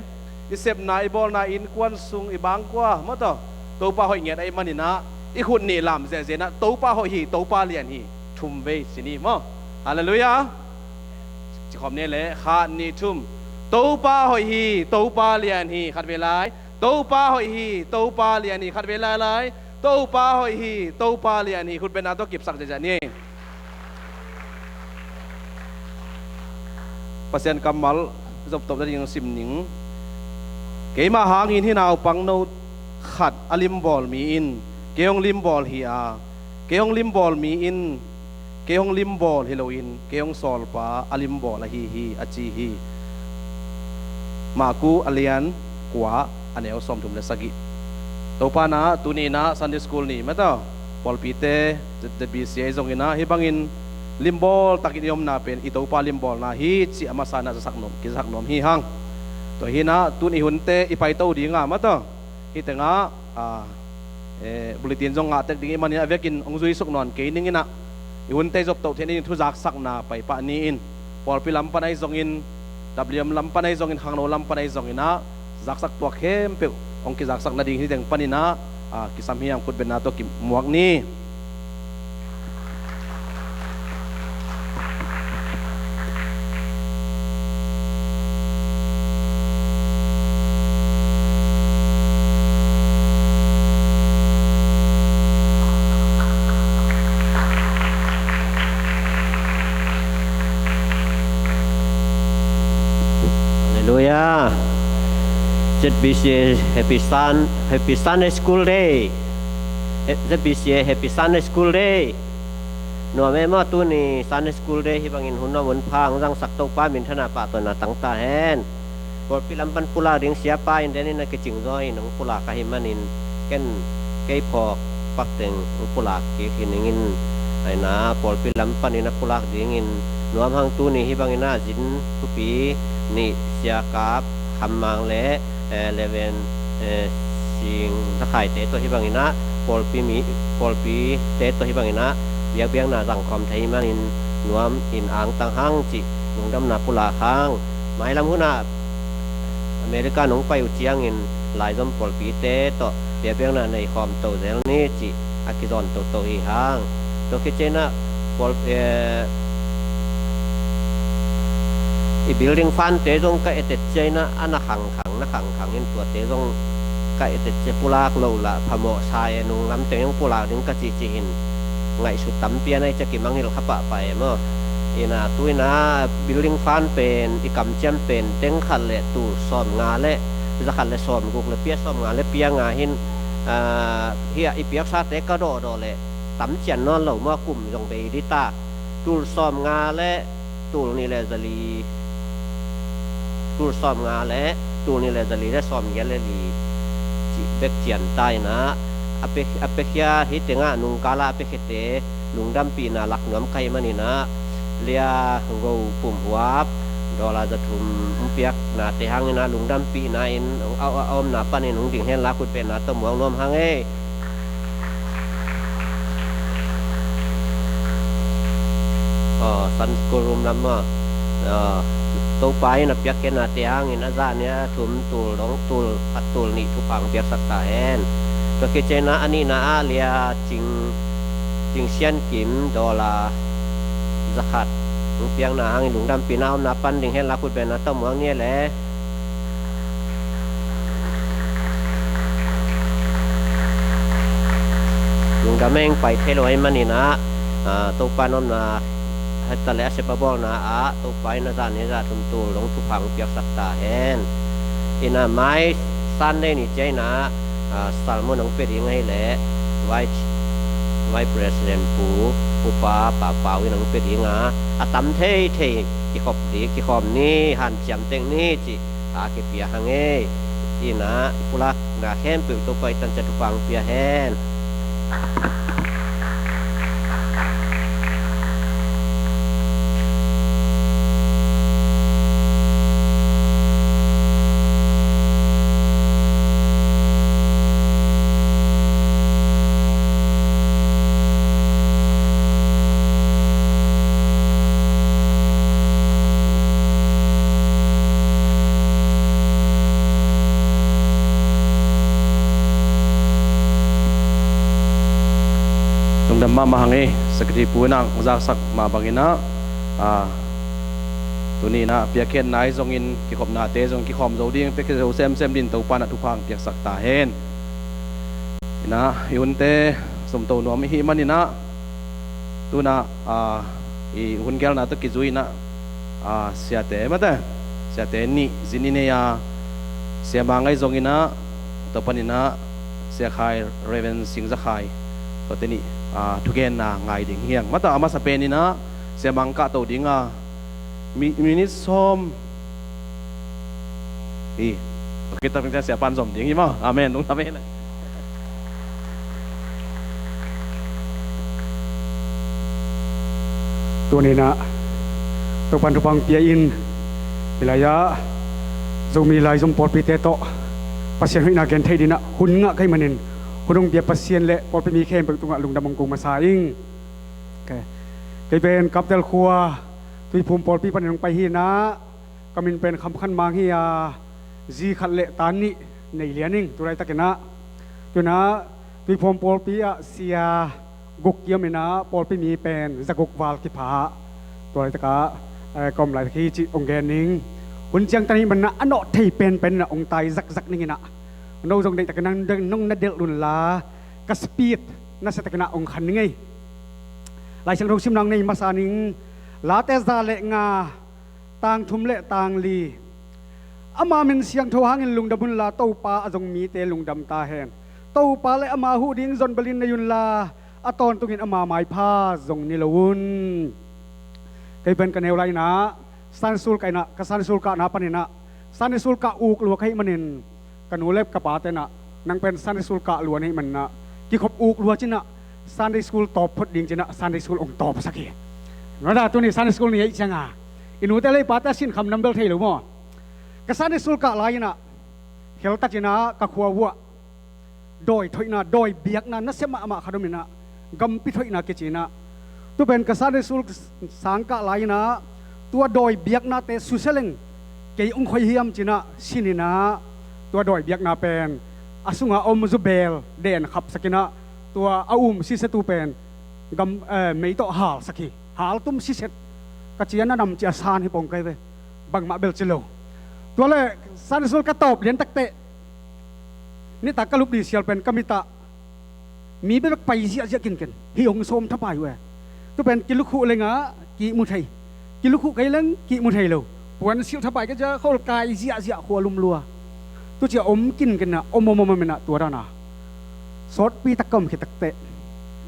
I sepna, i bawlna, i innkuan sung, i bangkua maw taw, Topa hoih ngiat ahih manin ah i khut nih lam zehzeh in ah Topa hoih hi, Topa lian hi, thum vei ci ni maw? Halleluiah. Ci khawm ni le, khat, nih, thum. Topa hoih hi, Topa lian hi, khat vei lai. Topa hoih hi, Topa lian hi, khat vei lai lai. Topa hoih hi, Topa lian hi, khut bengna tawh kipsak ziahziah ni. Pasian kammal zoptop nading sim ning. Keima hangin hih naupang no khat a limbawl mi in kei hong limbawl hi a, kei hong limbawl mi in kei hong limbawl hi loin kei hong sawlpa a limbawl ahi hi, a ci hi. Maku a lian kua, a neu sawmthum le sagih. Topa in ah tuni in ah Sunday School ni maw taw, pawlpite, Z B C A zongin ah hih bangin limbawl takin i omna pen i Topa limbawlna hi cih a masa in ah zasak nuam, kizasak nuam hi hang. Tua hi in ah tuni hunte i paito ding a maw taw, hih tengah, ah, eh, bulletin zong ngah tek ding i hih manin a vekin hong zuisuk nawn kei ning in ah, i hunte zoptoh theih nading thu zaksakna paipah ni in, pawlpi lam pan ahi zongin, W M lam pan ahi zongin, khangno lam pan ahi zongin ah, zaksak tuak khempeuh hong kizaksak nading hih teng panin ah, ah, kisam hi hang. Khut bengna tawh kimuak ni. Halleluiah. Z B C A Happy Sun, Happy Sunday School Day. Eh, Z B C A Happy Sunday School Day. Nuam ei maw, tuni Sunday School Day hih bangin hun nuam hun pha hong zangsak Topa minthanna pahtawina tang ta hen. Pawlpi lam pan pulak ding siapa in den in a kicing zaw in hong pulak ahih manin ken kei phawk pak teng hong pulak kik hi ning in, ahi na pawlpi lam panin a pulak dingin nuam hang tuni hih bangin ah Zin Thupi, nih Sia Kap Kham Mang le, eh, Reverend, eh, Sing Za Khai te tawh hih bangin ah pawlpi mi, pawlpi te tawh hih bangin ah biakpiakna zang khawm thei manin nuam in angtang hang cih lungdamna pulak hang. Mailam hunah America nong pai uh ciangin laizom pawlpite tawh biakpiakna nei khawm to zel ni cih a kizawn toto hi hang. Tua khit ciangin ah pawl, eh, i building fund te zong ka et et ciangin ah a na khangkhang, na khangkhang in tuate zong ka et et ciang pulak lo lah phamawh sa e, nung lam teng zong pulak ding ka cihcih in ngaihsut tampi a nei ciang kimangngilh kha pahpah e maw. Ina tu ina building fund pen i kamciam pen deng khat le tul sawmnga le za khat le sawmguk le pia, sawmnga le pia nga hin, ah, hiah i piaksate ka dawhdawh le tamcian nawn lo maw, kum zong bei dita. Tul sawmnga le tul nih le zali, tul sawmnga le tul nih le zali le sawmgiat le li cih bek cian ta ina, a pia, a piakhia hi tengah nungkala a piakhiate lungdampihna lak nuam ka hih manin ah Lia Go Pum Huap dollar za thum hong piaknate hangin ah lungdampihna in a, a, a omna panin hong ding henla khut bengna tawh muang nuam hang ei. Aw, Sunday School Room lam maw? Aw, Topa in a piakkhiatnate hangin a zah ni a thum tul dong tul khat tul nih thupha hong piaksak ta hen. Tua khit ciangin ah a nihna ah Lia Cing, Cing Sian Kim dollar za khat hong piakna hangin lungdampihna omna pan ding henla khut bengna tawh muang ni le. Lungdam ing, pai thei lo ahih manin ah, ah, Topa in omna hata le a sep a bawlna ah Topa in a zan ni a zan thum tul dong thupha hong piaksak ta hen. In ah mai Sunday ni ciang in ah, ah, sermon hong pia ding ahih leh Vice, Vice President Pu, Upa Pa Pau in hong pia ding a, a tam thei thei kikhop ding, kikhawm ni, hanciam tek ni cih a kipia hang e. In ah i pulakna khempeuh Topa i tan ciat thupha hong pia hen. Lungdam mahmah hang e, Secretary Pu in ah hong zaksak mah bangin ah, ah, tuni in ah piakkhiatna ahi zongin kikhopnate zong kikhawm zo ding, piakkhiat zo semsem ding Topa in ah thupha hong piaksak ta hen. In ah i hunte sumto nuam i hih manin ah, tu in ah, ah, i hun gelna tawh kizui in ah, ah, siate mate, siate nih zin i nei a, Sia Mang ahi zongin ah, tua panin ah Sia Khai, Reverend Sing Za Khai, tuate nih, ah, thugenna ngai ding hi hang. Mate, a masa pen in ah Sia Mang kahto ding a, mi-, minute sawm. Hi. Okay, tak ciang Sia Pan zom ding hi maw. Amen. Lungdam hen. Tuni in ah Topa in thupha hong pia in, hih lai-ah Zomi Laizom pawlpite tawh Pasian hoihna gen thei ding in ah hun ngah ka hih manin, hun hong pia Pasian le pawlpi mi khempeuh tungah lungdam hong ko masa ing. Okay. Kei pen Kaptel khua Tuiphum pawlpi panin hong pai hi in ah, ka min pen Kham Khan Mang hi a, zi khat le ta nih nei lian ing tu laitak in ah. Tu in ah Tuiphum pawlpi ah sia guk kiam in ah, pawlpi mi pen za guk val kipha. Tu laitak ah, eh, ka om laitak hi cih hong gen ning. Hun ciangtan ahih manin ah a nawh thei penpen in ah hong tai zakzak ning in ah, no zong deihtak in ah nong na delh un la, ka speed nasiatak in ah hong khan ning ei. Lai Siangtho simna hong nei masa ning. Late za le nga, tang thum le tang li. Ama min siangtho hangin lungdam un la, Topa a zong mite lungdam ta hen. Topa le ama huh ding zon belin nei un la, a tawntungin ama maipha zong ni lo un. Kei pen ka neu lai in ah Sunday school kah in ah, ka Sunday school kahna panin ah Sunday school kah uk lua ka hih manin, ka nu le ka pate in ah, nang pen Sunday school kah lua na hih manin ah, kikhop uk lua ci in ah, Sunday school tawp phot ding ci in ah Sunday school hong tawpsak hi. Nota, tuni Sunday school ni ahih ciang a, i nute le i pate a sinkham nam bel thei lo maw. Ka Sunday school kah lai in ah, kheltat in ah ka khua uh ah dawi thoihna, dawi biakna nasia mahmah khat om in ah, Gampi Thoihna kici in ah, tu pen ka Sunday school sang kah lai in ah, tua dawi biaknate susia leng kei hong khoi hiam ci in ah sin in ah, tua dawi biakna pen a sunga om zubel den khapsak in ah, tua a um sisiatu pen gam, eh, mei tawh halsak hi. Haltum siset, ka cian a nam ci a san hi pong kai ve. Bangmah bel ci lo. Tua le Sunday school ka tawp lian takteh, nitak ka lup dih sial pen ka mit ah mi bek pai ziahziah kinken, hih hong sawm thapai uh e. Tu pen kilukhuh leng ah kihmu thei, kilukhuh kei leng kihmu thei lo. Puan silh thapai ka cia khol kai ziahziah khua lum lua. Tu cia om kinken ah, om om om om in ah tua dan a sawtpi tak ka om khit takteh,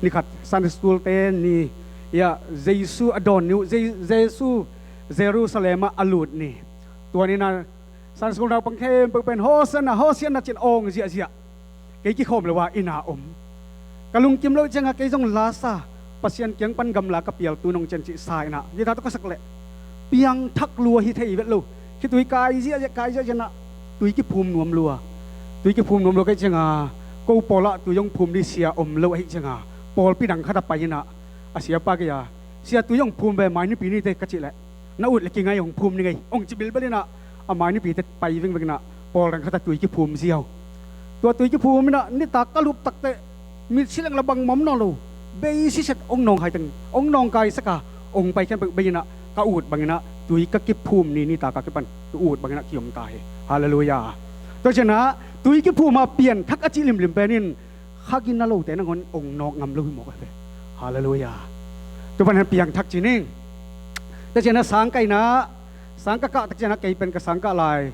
ni khat Sunday school te ni, ia, Jesu a dawn ni uh, Je-, Jesu Jerusalem ah a lut ni. Tua ni in ah Sunday school naupang khempeuh pen Hosianna, Hosianna ci in awng ziahziah. Kei kikhawm lo a inn a om. Ka lungkim lo ciang a kei zong la sa, Pasian kiang pan gamla ka pial tu nong cian cih sa in ah, guitar tawh ka sak leh piangthak lua hi thei vet lo. Khitui kai ziahziah, kai ziahziah in ah tui kiphum nuam lua. Tui kiphum nuam lua ka hih ciang a, ko pawl ah tui hong phum ding sia om lo ahih ciang a, pawlpi dang khat ah pai in ah, a siapa kiang a, sia tui hong phum ve, mai nipi ni teh ka cih leh, na ut le kingai, hong phum ni ngei, hong ci bilbel in ah, a mai nipite pai vingveng in ah, pawl dang khat ah tui kiphum ziau. Tua tui kiphum in ah nitak ka lup takteh, mitsi leng la bangmah om nawn lo, bei siset hong nawngkai teng, hong nawngkaisak a, hong pai khempeuh bei in ah, ka ut bangin ah tui ka kiphum ni nitak a kipan, ka ut bangin ah kiom ta hi. Halleluiah. Tua ciang ah tui kiphum a pianthak a cih limlim pen in kha gina lote nangawn ong nawk ngam lo hi mawk a ve. Halleluiah. Tua panin piangthak ci ning. Tua ciangin ah sangkah in ah, sangkah kah tak ciangin ah kei pen ka sangkah lai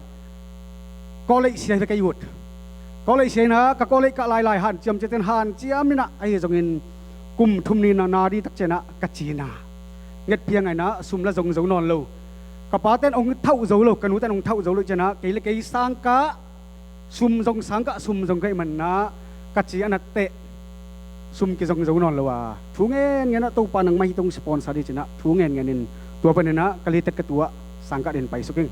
college sia hi ve kei ut. College sia in ah ka college kah lai lai hanciam ciatin hanciam in ah, ahi zongin kum thum ni na na ding tak ciangin ah ka ci in ah ngetphiang in ah sum la zong zo nawn lo. Ka pate'n ong thauh zo lo, ka nute'n ong thauh zo lo ciangin ah kei le kei sangkah sum zong sangkah, sum zong ka hih manin ah ka ci a na teh sum kizong zo nawn lo a, thu ngenngen ah Topa nangmah hi tong sponsor ding ci in ah thu ngenngen in tua panin ah ka litet ka tu ah sangkah dingin paisuk ing.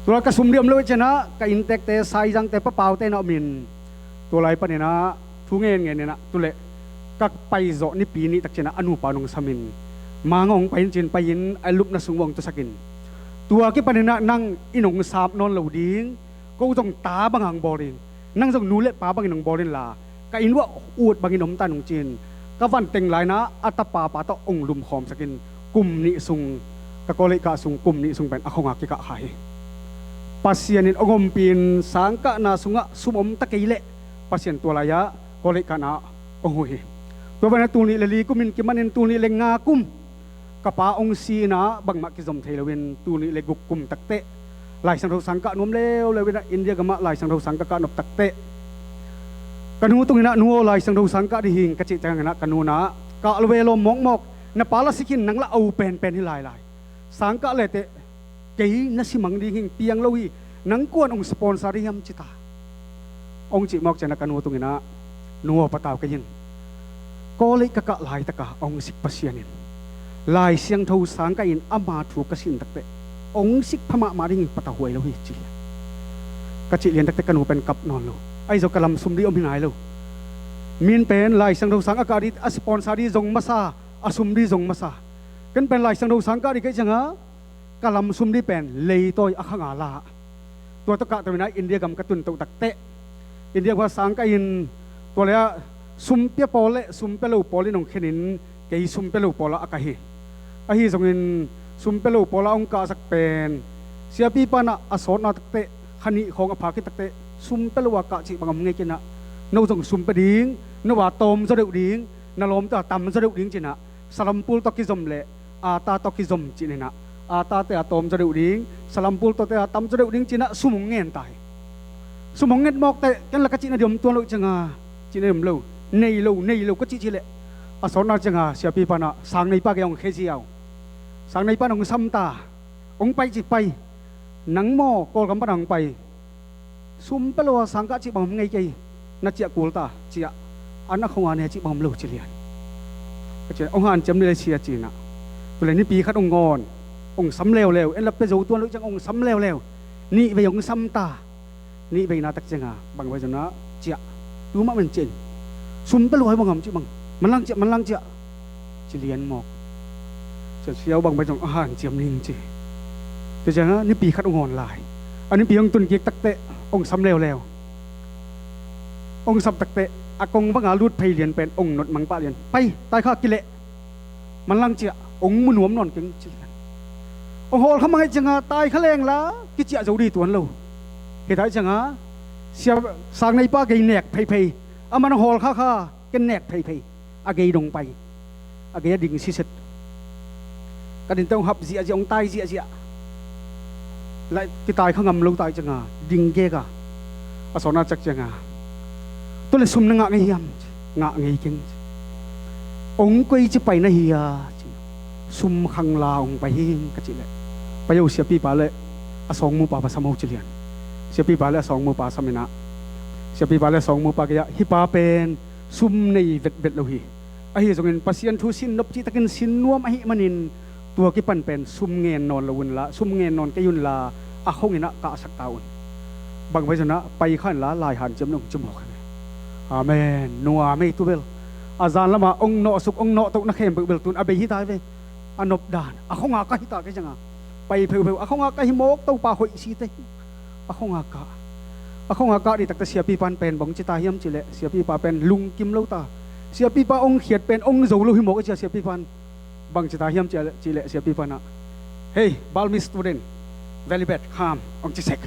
Tua lai ka sum ding om lo ciangin ah ka inntekte, Saizangte, Papaute in ah om in, tua lai panin ah thu ngenngen in ah tu leh ka paizawh nipi nih tak ciangin ah a nupa nong sam in, Mang, hong pai in ci in pai in a lupna sung uah hong tusak in, tua kipanin ah nang in hong sap nawn lo ding, ko zong ta bang hong bawl ding, nang zong nu le pa bangin hong bawl inla, ka inn uah ut bangin om ta in, hong ci in, ka van teng lai in ah a tapa pa tawh hong lumkhawmsak in, kum nih sung, ka college kah sung kum nih sung pen a khong a kikah kha hi. Pasian in hong ompih in sangkahna sungah sum om ta kei leh Pasian tua lai-ah college kahna hong huh hi. Tua panin ah tul nih le li kum in kiman in tul nih le nga kum ka pa hong si in ah bangmah kizom thei loin tul nih le guk kum tak teh Lai Siangtho sangkah nuam leuleu in ah India gamah Lai Siangtho sangkah kah nop tak teh ka nu tung in ah, "Nu aw, Lai Siangtho sangkah ding hi ing," ka cih ciangin ah ka nu'n ah, "Kah lo ve, lawm mawkmawk, na pa la si khin, nang la au penpen hi lailai. Sangkah le teh kei na si mang ding hi ing, piang lo hi, nang kua'n hong sponsor ding hiam?" ci ta. Hong cih mawk ciangin ah ka nu tung in ah, "Nu aw, patau kei in. College ka kah laitak a hong sik Pasian in Lai Siangtho sangkah in ama thu ka sin tak teh hong sik pha mahmah ding hi, patau huai lo hi," ci lian. Ka cih lian tak teh ka nu pen kap nawn lo. Ahi zong ka lam sum ding om hi nai lo. Min pen Lai Siangtho sang a kah ding, a sponsor ding zong masa, a sum ding zong masa. Ken pen Lai Siangtho sangkah ding ka hih ciangin ah ka lam sum ding pen leitawi a khang a la. Tua tawh kah to in ah India gam ka tun toh tak teh, India gam ah sangkah in, tua lai-ah sum pia pawl le sum pia lo pawl in hong khen in, kei sum pia lo pawl ah ka kah hi. Ahi zongin sum pia lo pawl ah hong kahsak pen, siapipa in ah a sawtna tak teh, kha nih khawng a pha khit tak teh, "Sum pia lo a kah cih bang om ngei kei in ah, no zong sum pia ding, no a tawm zaw deuh ding, na lawmte a tam zaw deuh ding," ci in ah, salampul tawh kizom le a ta tawh kizom cih in ah, a tate a tawm zaw deuh ding, salampul tawhte a tam zaw deuh ding ci in ah sum hong ngen ta hi. Sum hong nget mawk teh ken la ka cihna ding om tuan lo ciangin ah, cihna ding om lo, "Nei lo, nei lo," ka cih cih leh, a sawtna ciangin ah siapipa in ah sangneipa gei hong khia ziau. Sangneipa in hong sam ta, "Hong pai," ci, "Pai. Nang maw, Kawlgam pan hong pai, sum pia lo a sangkah cih bang om ngei kei, na ciah kul ta," ci a, "An a khong a ne cih bang om lo," ci lian. Ka ci, "Hong hanciam ni le sia," ci in ah. Tua leh nipi khat hong ngawn, hong sam leuleu, en la pia zo tuan lo ciang hong sam leuleu. Nih vei hong sam ta. Nih veina tak ciangin ah bang pai zong ah, "Ciah, tu mah man ciah in, sum pia lo a bang om cih bang, manlang ciah, manlang ciah," ci lian mawk. Sia, "Sia aw, bang pai zong a hanciam ning," ci. Tua ciangin ah nipi khat hong ngawn lai. A nipi hong tun kik tak teh hong sam leuleu. Hong sam tak teh a kong bang a lut phei lian pen hong notmang pah lian. "Pai, taikha kileh, manlang ciah, hong mu nuam nawn keng," ci lian. Hong hawlkha mang ahih ciangin ah taikha leng la kiciah zo ding tuan lo. Hih tak ciangin ah sia, sangneipa gei nek pheiphei. Aman hong hawlkha kha, ken nek pheiphei. A gei dong pai, a gei a ding siset. Ka dinte hong hap ziahziah, hong tai ziahziah. Lai kitaikha ngam lo ta ahih ciangin ah ding gek a, a sawtna tak ciangin ah, "Tua leh sum na ngah ngei hiam?" ci. "Ngah ngei keng," ci. "Hong koici pai na hi a?" ci. "Sum khang la hong pai hi ing," ka cih leh, "Pai o, siapipa le a sawngmupa va sam o," ci lian. Siapipa le a sawngmupa sam in ah, siapipa le a sawngmupa kiangah, "Hih pa pen sum nei vetvet lo hi. Ahi zongin Pasian thu sin nop cihtakin sin nuam ahih manin tua kipan pen sum ngen nawn lo unla, sum ngen nawn kei unla, a khong in ah kahsak ta un. Bang pai zong ah pai kha inla lai hanciam ning," hong ci mawk hi. Amen. Nua mei tu bel, a zan lamah hong nawhsuk, hong nawhtohna khempeuh bel tun a bei hi ta hi ve. A nop dan, a khong a kah hi ta kei ciangin ah, pai pheupheu, a khong a kah hi mawk, Topa hoih si teh. A khong a kah, a khong a kah ding tak teh siapipa in pen bang ci ta hiam cih leh, siapipa pen lungkim lo ta. Siapipa hong khiat pen hong zo lo hi mawk a, ci a siapipa in bang ci ta hiam cih leh, cih leh siapipa in ah, "Hey, Burmese student, very bad, come," hong ci sek.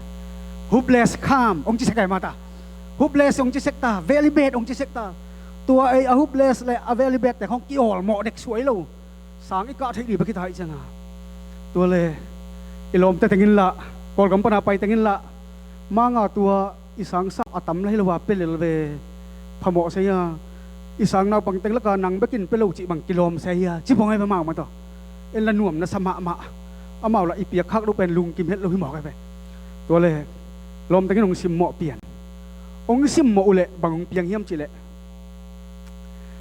"Hopeless, come," hong ci sek a, mata. Hopeless hong ci sek ta, very bad hong ci sek ta. Tua ei a hopeless le a very bad te hong kiawlmawh dek suai lo. Sang i kah theih dih bek hi ta hi cianga. Tua le i lawmte teng in lah, Kawlgam pana pai teng in lah, manga tua i sang sap a tam la hi lo a pia lel ve. Phamawh sia, i sang naupang teng laka nang bekin pia lo cih bang kilawm sia, ci bang ai ve mau mah tawh. En la nuam na sa mahmah. Amau lah i piak khak lo pen lungkim het lo hi mawk ai ve. Tua le lawmte teng in hong simmawh pian. Hong simmawh uh leh bang hong piang hiam cih leh,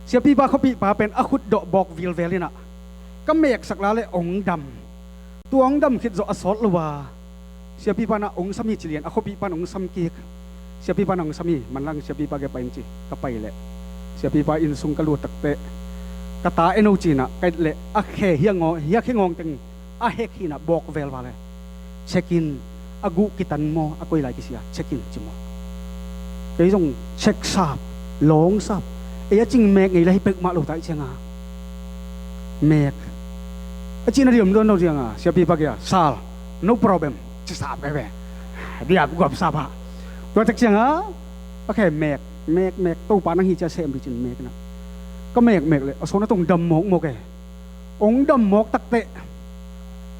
siapipa khuapipa pen a khut dawh bawk vilvel inah, ka meksak la le hong dam. Tua hong dam khit zawh a sawt lo a, siapipa nah hong sam hi ci lian, a khuapipa nah hong sam kik. Siapipa nah hong sam hi, manlang siapipa gei pai in ci, ka pai leh siapipa inn sung ka lut takteh, ka ta en o cinah ka et leh a khe hiangawng, hiakhe ngawng teng a hek hinah bawk vel vale. Check in, a guh kitan maw, a koi lai kisia, check in ci maw. Kei zong check sap, lawng sap. Ei a cing mek ngei la hi peuhmah lo ta i cianga. Mek a cihna diam dawn lo cianga, siapipa kia, sal, no problem, ci sap kai ve. Diap guap sap ah. Tua tek cianga, a khe mek, mek, mek, Topa nang hi cia sem di cin mek na. Ka mek mek leh a sawn a tong dam mawk mawk e. Hong dam mawk takteh,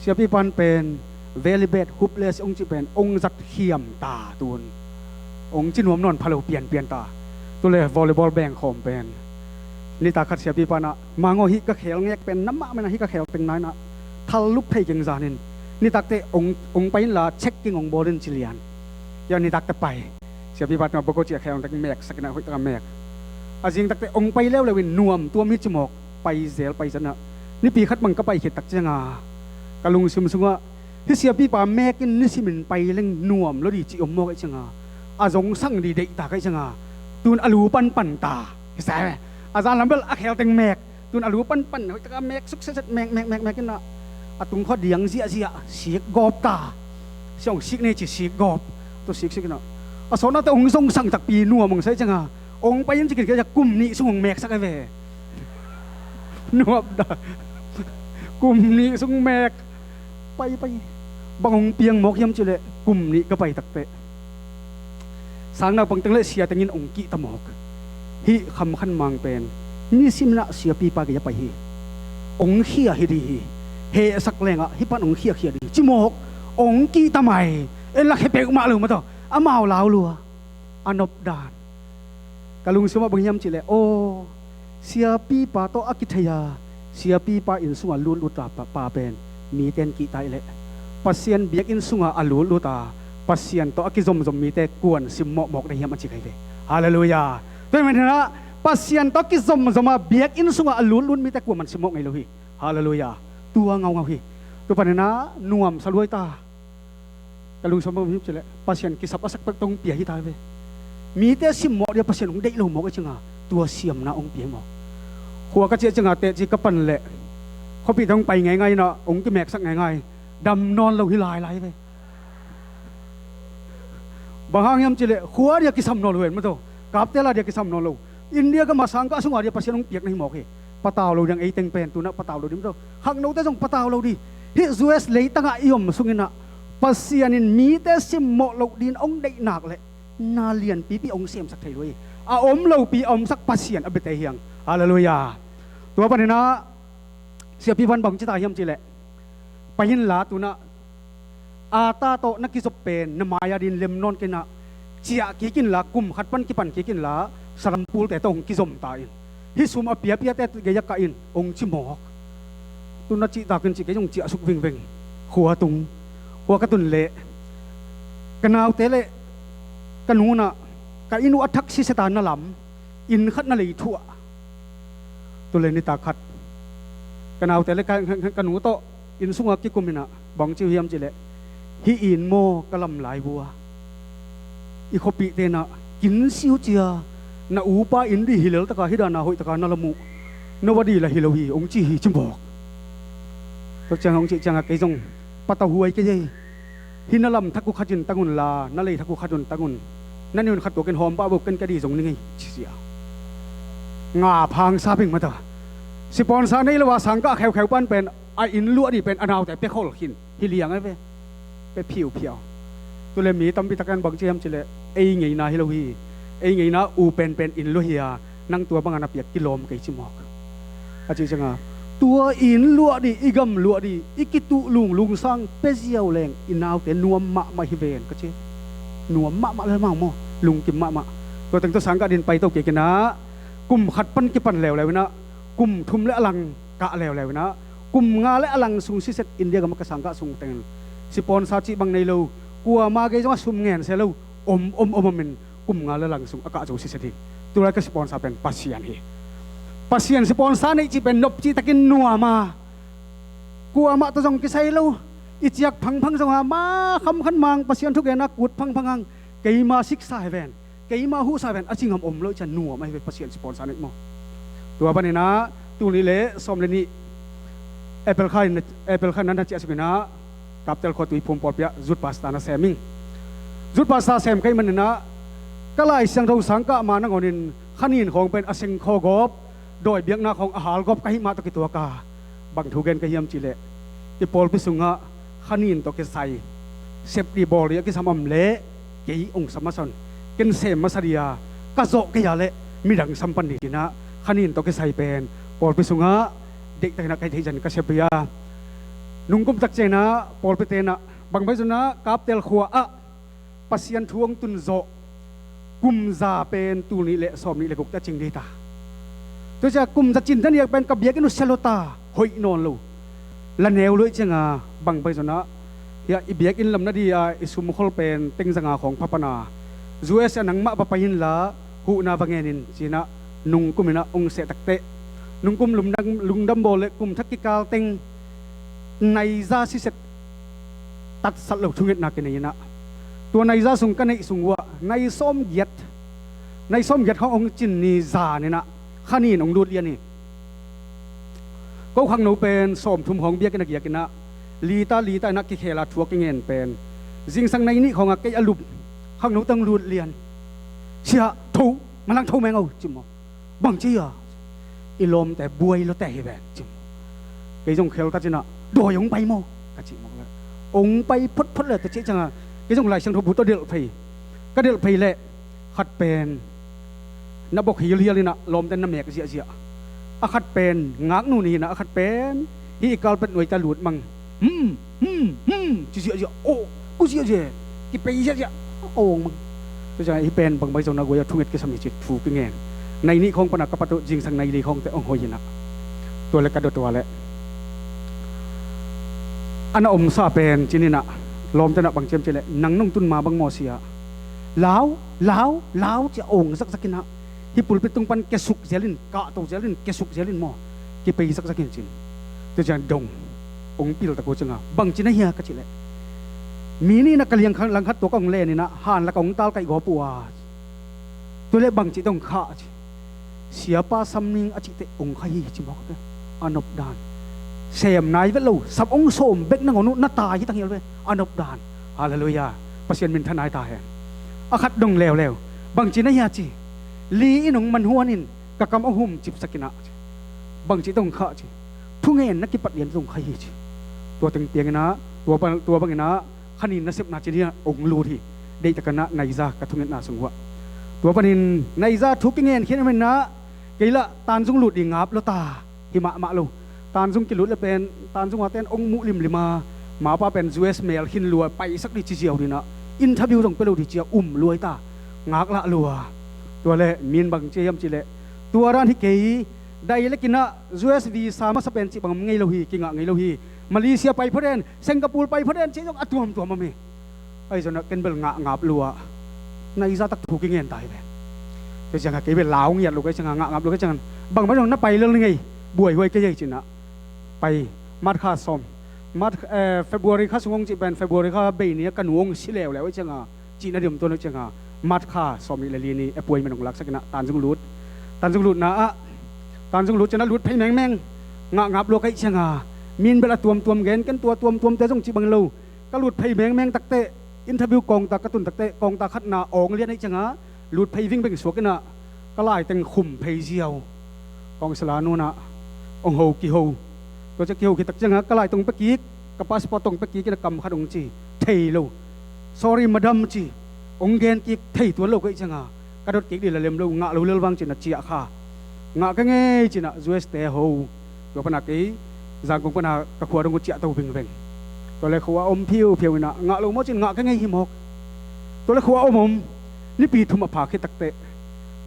siapipan pen very bad, hopeless hong cih pen hong zat khiam ta tun. Hong ci nuam nawn pha lo pianpian ta. Tule volleyball beng khawm pen, nitak khat siapipan ah, mangaw hih ka khel ngek pen na mahmah inah, hih ka khel teng na inah thal lup thei keng zanin, nitakte hong, hong pai inla check keng hong bawl in ci lian. Hiah nitakte pai. Siapipa tungah boko ciah khel teng mek sakinah hoih taka mek. A zing takte hong pai leuleu in nuam tuam hi ci mawk. Pai zel pai zanah, nipi khat bang ka pai khit tak cianga, ka lungsim sungah, hih siapipa mekin nisimin pai leng nuam lo di ci om mawk aih cianga, a zong sang di deihtak aih cianga, tun a lu panpan ta. Hi sa e. A zan lam bel a khel teng mek. Tun a lu panpan hoih taka mek sukseset mek mek mek mek inah, a tung khua diang ziahziah, sik gawp ta. Siang sik nei ci sik gawp. Tua sik sik inah, a sawnate hong zong sang takpi nuam hong sa aih cianga, hong pai in ci kit kei a kum nih sung hong mek sak a ve. Nuam da. Kum nih sung mek. Pai pai. Bang hong piang mawk hiam cileh kum nih ka pai takteh, sang naupang teng le sia tengin hong kihta mawk. Hih Kham Khan Mang pen nisiminah siapipa gei a pai hi. Hong khia hi di hi. Hehsak lengah hih pan hong khiakhia di hi ci mawk. Hong kihta mai. En la khe peuhmah lo mah tawh amau lau lua. A nop dan. Ka lungsimah bang hiam cihleh, aw, siapipa tawh a kithei a, siapipa inn sungah lutlut a pa, pa pen mite in kihta hileh, Pasian biakinn sungah a lutlut a, Pasian tawh a kizomzom mite kuan simmawh mawk dei hiam a ci kei ve. Halleluiah. Tua hi maninah Pasian tawh a kizomzom a biakinn sungah a lutlut mite kuaman simmawh ngei lo hi. Halleluiah. Tua ngaungau hi. Tua paninah nuamsa luai ta. Ka lungsim bang hiam cileh, Pasian kisap a sak pek tawh hong pia hi ta ve. Mite simmawh dia Pasian hong deih lo mawk a cianga, tua siamna hong pia hi mawk. Khua ka ciah cianga tehci ka pan leh, khuapi tawh hong pai ngaingai inah hong kimeksak ngaingai. Dam nawn lo hi lailai ve. Bang hang hiam cileh, khua dia kisam nawn lo hen mah tawh. Kaptela dia kisam nawn lo. India gam a sangkah sunga dia Pasian hong piak na hi mawk hi. Patau lo diang ei teng pen, tunah patau lo ding mah tawh. Khangnote zong patau lo di. Hih U S leitangah i om sunginah Pasian in mite simmawh loh din hong deih nak leh na lianpipi hong semsak thei lo hi. A om lopi a omsak Pasian a biate hiang. Halleluiah. Tua paninah siapipan bang cita hiam cileh, pai inla tunah ata tawh na kizop pen na mai-a din lem nawn kei inah, ciah kik inla, kum khat pan kipan kik inla, salampulte tawh hong kizom ta in. Hih sum a piapiate gei a kah in, hong ci mawk. Tun na cihtak in cih kei zong ciah suk vingveng. Khua tung. Khua ka tun leh, ka naute le ka nu nah, ka inn uh a thak siseta na lam, inn khat na lei thuah. Tule nitak khat ka naute le ka, ka, ka nu tawh inn sungah kikum inah bang ci uh hiam cileh, hih inn maw ka lam lai vua, i khuapihte nah kin siu cia, na upa inn dih hi lel taka hih dana hoih taka na lam uh, no a dih lah hi lo hi, hong ci hi ci mawk. Tua ciang hong cih ciangah kei zong patau huai kei ei. Hih na lam thak uh khat in tang unla, na lei thak uh khat un tang un. Na ni un khat tuakin hawm pah buk ken ka dih zong ning ei, ci sia. Nga phang sa ping mata. Sipawnsa nei lo a sangkah kheukheu pan pen a inn luah dih pen a naute pia khol khin. Hi liang ai ve. Pia phiuphiau. Tule mi tampi takin bang ci hiam cileh, ei ngeina hi lo hi. ei ngeina u penpen inn lua hi a, nang tua banga na piak kilawm kei ci mawk. A cih cianga tua inn luah dih, i gam luah dih, i kituh lunglung sang pia ziau leng i naute nuam mahmah hi ven ka ci. Nuam mahmah lel mau maw, lungkim mahmah. Tua teng tawh sangkah din paito kik inah kum khat pan kipan leuleu inah kum thum le a lang kah leuleu inah kum nga le a lang sung siset India gam a ka sangkah sung teng sipawnsa cih bang nei lo, kuama gei zong a sum ngen se lo, om om om om in kum nga le lang sung a kah zo siset hi. Tulai ka sipawnsa pen Pasian hi. Pasian sipawnsa neih cih pen nopci takin nuam a, kuamah tawh zong kisai lo. I ciak phangphang zong a, ma khamkhan mang Pasian thugenna kut phangphang ang, keima siksa hi ven, keima huhsa hi ven a ci ngam om lo. I cian nuam ahi ve Pasian sipawnsa neih maw. Tua paninah tulnih le sawm le nih April kha in, April kha in na ciah sukinah Kaptel khua Tuiphum pawlpi ah youth pastor na sem ing. Youth pastor sem ka hih maninah ka Lai Siangtho sangkah ma nangawnin khanin khawng pen a seng khawgawp, dawi biakna khawng a halgawp ka hih mah tawh kituak a, bang thu gen ka hiam cihleh, i pawlpi sungah khanin tawh kisai sep dih bawl dih a kisam om leh kei hong sam masa un, ken sem masa dih a, ka zawh kei a leh midang sam pan dih cinah khanin tawh kisai pen pawlpi sungah deihtakinah ka hih theih zan ka sep dih a. Nungkum tak cianginah pawlpi tenah bang pai zonah Kaptel khua ah Pasian thu hong tun zawh kum za pen tul nih le sawm nih le guk te a cing dih ta. Tua ciah kum za cin daniak pen ka biakinn uh sia lo ta, hoih nawn lo. La neu luaih cianga bang pai zonah hiah i biakinn lam na dih a i sumkhol pen teng zanga khawng pha pana, U S a nangmah va pai inla huhna va ngenin cinah nungkum inah hong seh takteh, nungkum lungdam, lungdam bawl le kum thak kikal teng naiza siset tatsat lo thungetna kinei inah tua naiza sung ka neih sung uhah nai sawm giat, nai sawm giat khawng hong cin ni zan inah khanin hong lut lian hi. Ko khangno pen sawm thum khawng biakinn a giak inah lita lita inah kikhela thu a kingen pen zingsang nai nih khawngah kei a lup khangno tang lut lian. Sia tho, malang tho meng o ci maw. Bang ci a, i lawmte buai lawte hi ven ci maw. Kei zong khel ta cinah dawi hong pai maw ka cih mawk le hong pai photphot le ta cih cianga kei zong Lai Siangtho bu tawh delh phei. Ka delh phei leh khat pen na bok hilhial inah lawmten na mek ziahziah. A khat pen ngaknu ni inah a khat pen hih i kalpet nuaite a lut mang. Hmm, hmm, hmm, ci ziahziah. Oh, ku ziahziah. Kipei ziahziah. Awng mang. Tua ciang hih pen bangbai zong na guai a thunget kisam hi ci thu kingen. Nai nih khawng pana ka pat uh zingsang nai li khawngte hong hoih inah tua le ka dot ua leh a na omsa pen cin inah lawmte nah bang ciam cileh nang nong tun ma bang maw sia. Lau, lau, lau cia ong zakzak inah hih pulpit tung pan kiasuk zialin, kahto zialin, kiasuk zialin maw, kipei zakzak in cin. Tua ciang dong ong pil tak uh cianga bangci na hia ka cihleh, mi nih na ka liang langkhat tua ka ong len inah han laka ong talkaih gawp uh a, tua leh bangci tong khah ci. Siapa sam ning a cihte ong kha hi ci mawk a, a nop dan. Sem nai vet lo, sap ong sawm bek nangawn uh na tai hi tang hial ve, a nop dan. Halleluiah. Pasian minthan nai ta hen. A khat dong leuleu. Bangci na hia ci. Li in ong manhuan in ka kam a hum cipsak inah ci. Bangci tong khah ci. Thungen na kipat lian tong kha hi ci. Tua teng piang inah tua bang inah khanin nasepna cin hi a ong lut hi. Deihtakanah naiza ka thungetna sung uah tua panin naiza thu kingen khian a menah kei lah tanzung lut ding ngap lo ta hi mahmah lo. Tanzung kilut le pen tanzung a ten ong muh limlim a, mapa pen U S mel khin lua paisak dih ci ziau dinah interview zong pia lo dih cia um luai ta, ngaklah lua. Tua le min bang cia hiam cileh tua dan hi kei. Dai le kinah U S visa masa pen cih bang ngei lo hi, kingah ngei lo hi. Malaysia pai phaden, Singapore pai phaden cih zong a tuamtuam om hi. Ahi zonah ken bel ngah ngap lua. Naiza tak thu kingen ta hi ve. Tua ciangah kei bel lau ngiat lo kei ciangah ngah ngap lo kei ciangah bangmah zong na pai lel ni ngei. Buaihuai kei ei cinah pai. March kha sawm, March, eh, February kha sung ong cih pen February kha bei ni a ka nu ong si leuleu ei ciangah cihna diom tuan lo ciangah March kha sawm nih le li ni appointment ong laksak inah tanzung lut. Tanzung lutna ah tanzung lut cianah lut phei mengmeng. Ngah ngap lua kei ciangah min bel a tuamtuam gen, ken tua tuamtuamte zong cih bang lo. Ka lut phei mengmeng takteh interview kawngta ka tun takteh kawngta khatna awng lian aih ciangah lut phei vingveng suak inah ka laiteng khum phei ziau. Kawngsala nunah ong ho kiho. Tua ciah kiho khit tak ciangah ka laitong pia kik, ka passport tong pia kik inah kam khat ong ci thei lo. Sorry madam ci ong gen kik thei tuan lo ka ih ciangah ka dot kik dih la lem lo, ngah lo lel vang ci-in a ciah kha. Ngah ka ngei ci-in a U S te a ho. Tua pan a kei Zangkong pan a ka khua dong uh ciah to vingveng. Tua le khua om phiuphiu in a, ngah lo maw ci-in, ngah ka ngei hi mawk. Tua le khua om om, nipi thum a phak khit takteh,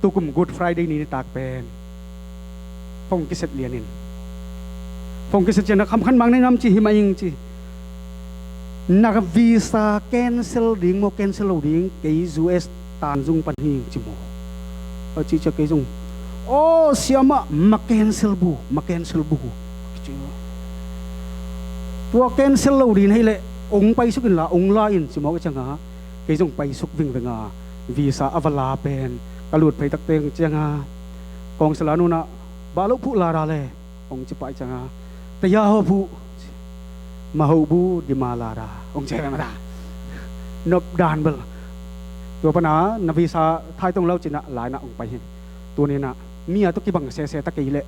tukum Good Friday ni nitak pen phone kiset lian in, phone kiset ciang a, "Khamkhat mang nei nam?" ci. "Hi mah ing," ci. "Na visa cancel ding maw, cancel lo ding, kei U S tan zung pan hi ing," ci maw. A cih ciang kei zong, "Aw siamah, ma cancel bu, ma cancel bu," ci. "Tua cancel lo ding hi leh ong paisuk inla ong la in," ci mawk. Ciang a kei zong paisuk vingveng a, visa a va la pen ka lut phei takteh ciang a, kawngsala nu in a, "Ba lo phuh la ra le?" ong ci pah ciang a, "Taya ho phuh, ma ho bu di ma la ra," ong ci mah ta. Nop dan bel. Tua pan a na visa thaitong lo ci-in a, la in a ong pai hi. Tuni in a mi a tawh kibang sese ta kei leh,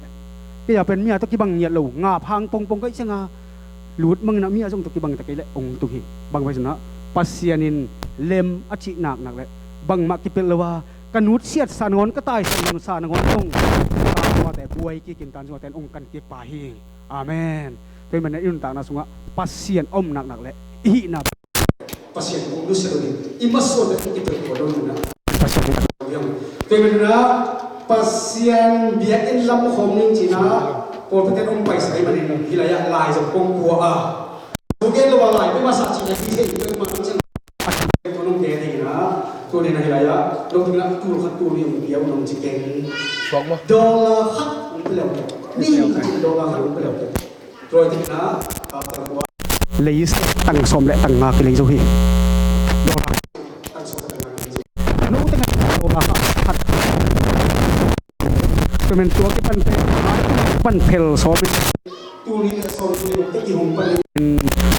kei a pen mi a tawh kibang ngiat lo, ngap hang pongpong ka hih ciang a, lut mang in a mi a zong tawh kibang ta kei leh ong tung hi. Bang hang hiam cih leh Pasian in lem a cih naknak leh bangmah kipelh lo a, ka nutsiatsa nangawn, ka taisan sa nangawn zong, ka tuate buai kik in tan zong a ten ong kan kik pah hi. Amen. Tua ahih manin i nuntakna sungah Pasian a om naknak leh i hihna, Pasian kong nusia lo ding, i masuan leh kong kipelh khol lo ding na. Pasian in. Tua ahih manin a Pasian biakinn lam khawm ning ci-in a, pawlpi ten ong paisak ahih manin hih lai-ah lai zong kong pua a. Thu gen lo a lai pia masa cih leh hi thei, tua mah ong ciang. Tua nong gen ding in a, tuni in a hih lai-ah, lo ding in a tul khat tul nih ong pia un ong ci keng. Dollar khat ong pia le ong pia. Ni khat in dollar khat ong pia le ong pia. Tua ding in a, a, tang kua. Leisek tang sawm le tang nga kilei zo hi. Dollar. Tang sawm le tang nga kilei zo. No tang dollar khat. Tua ahih manin tua kipan pen, pan phel sawm.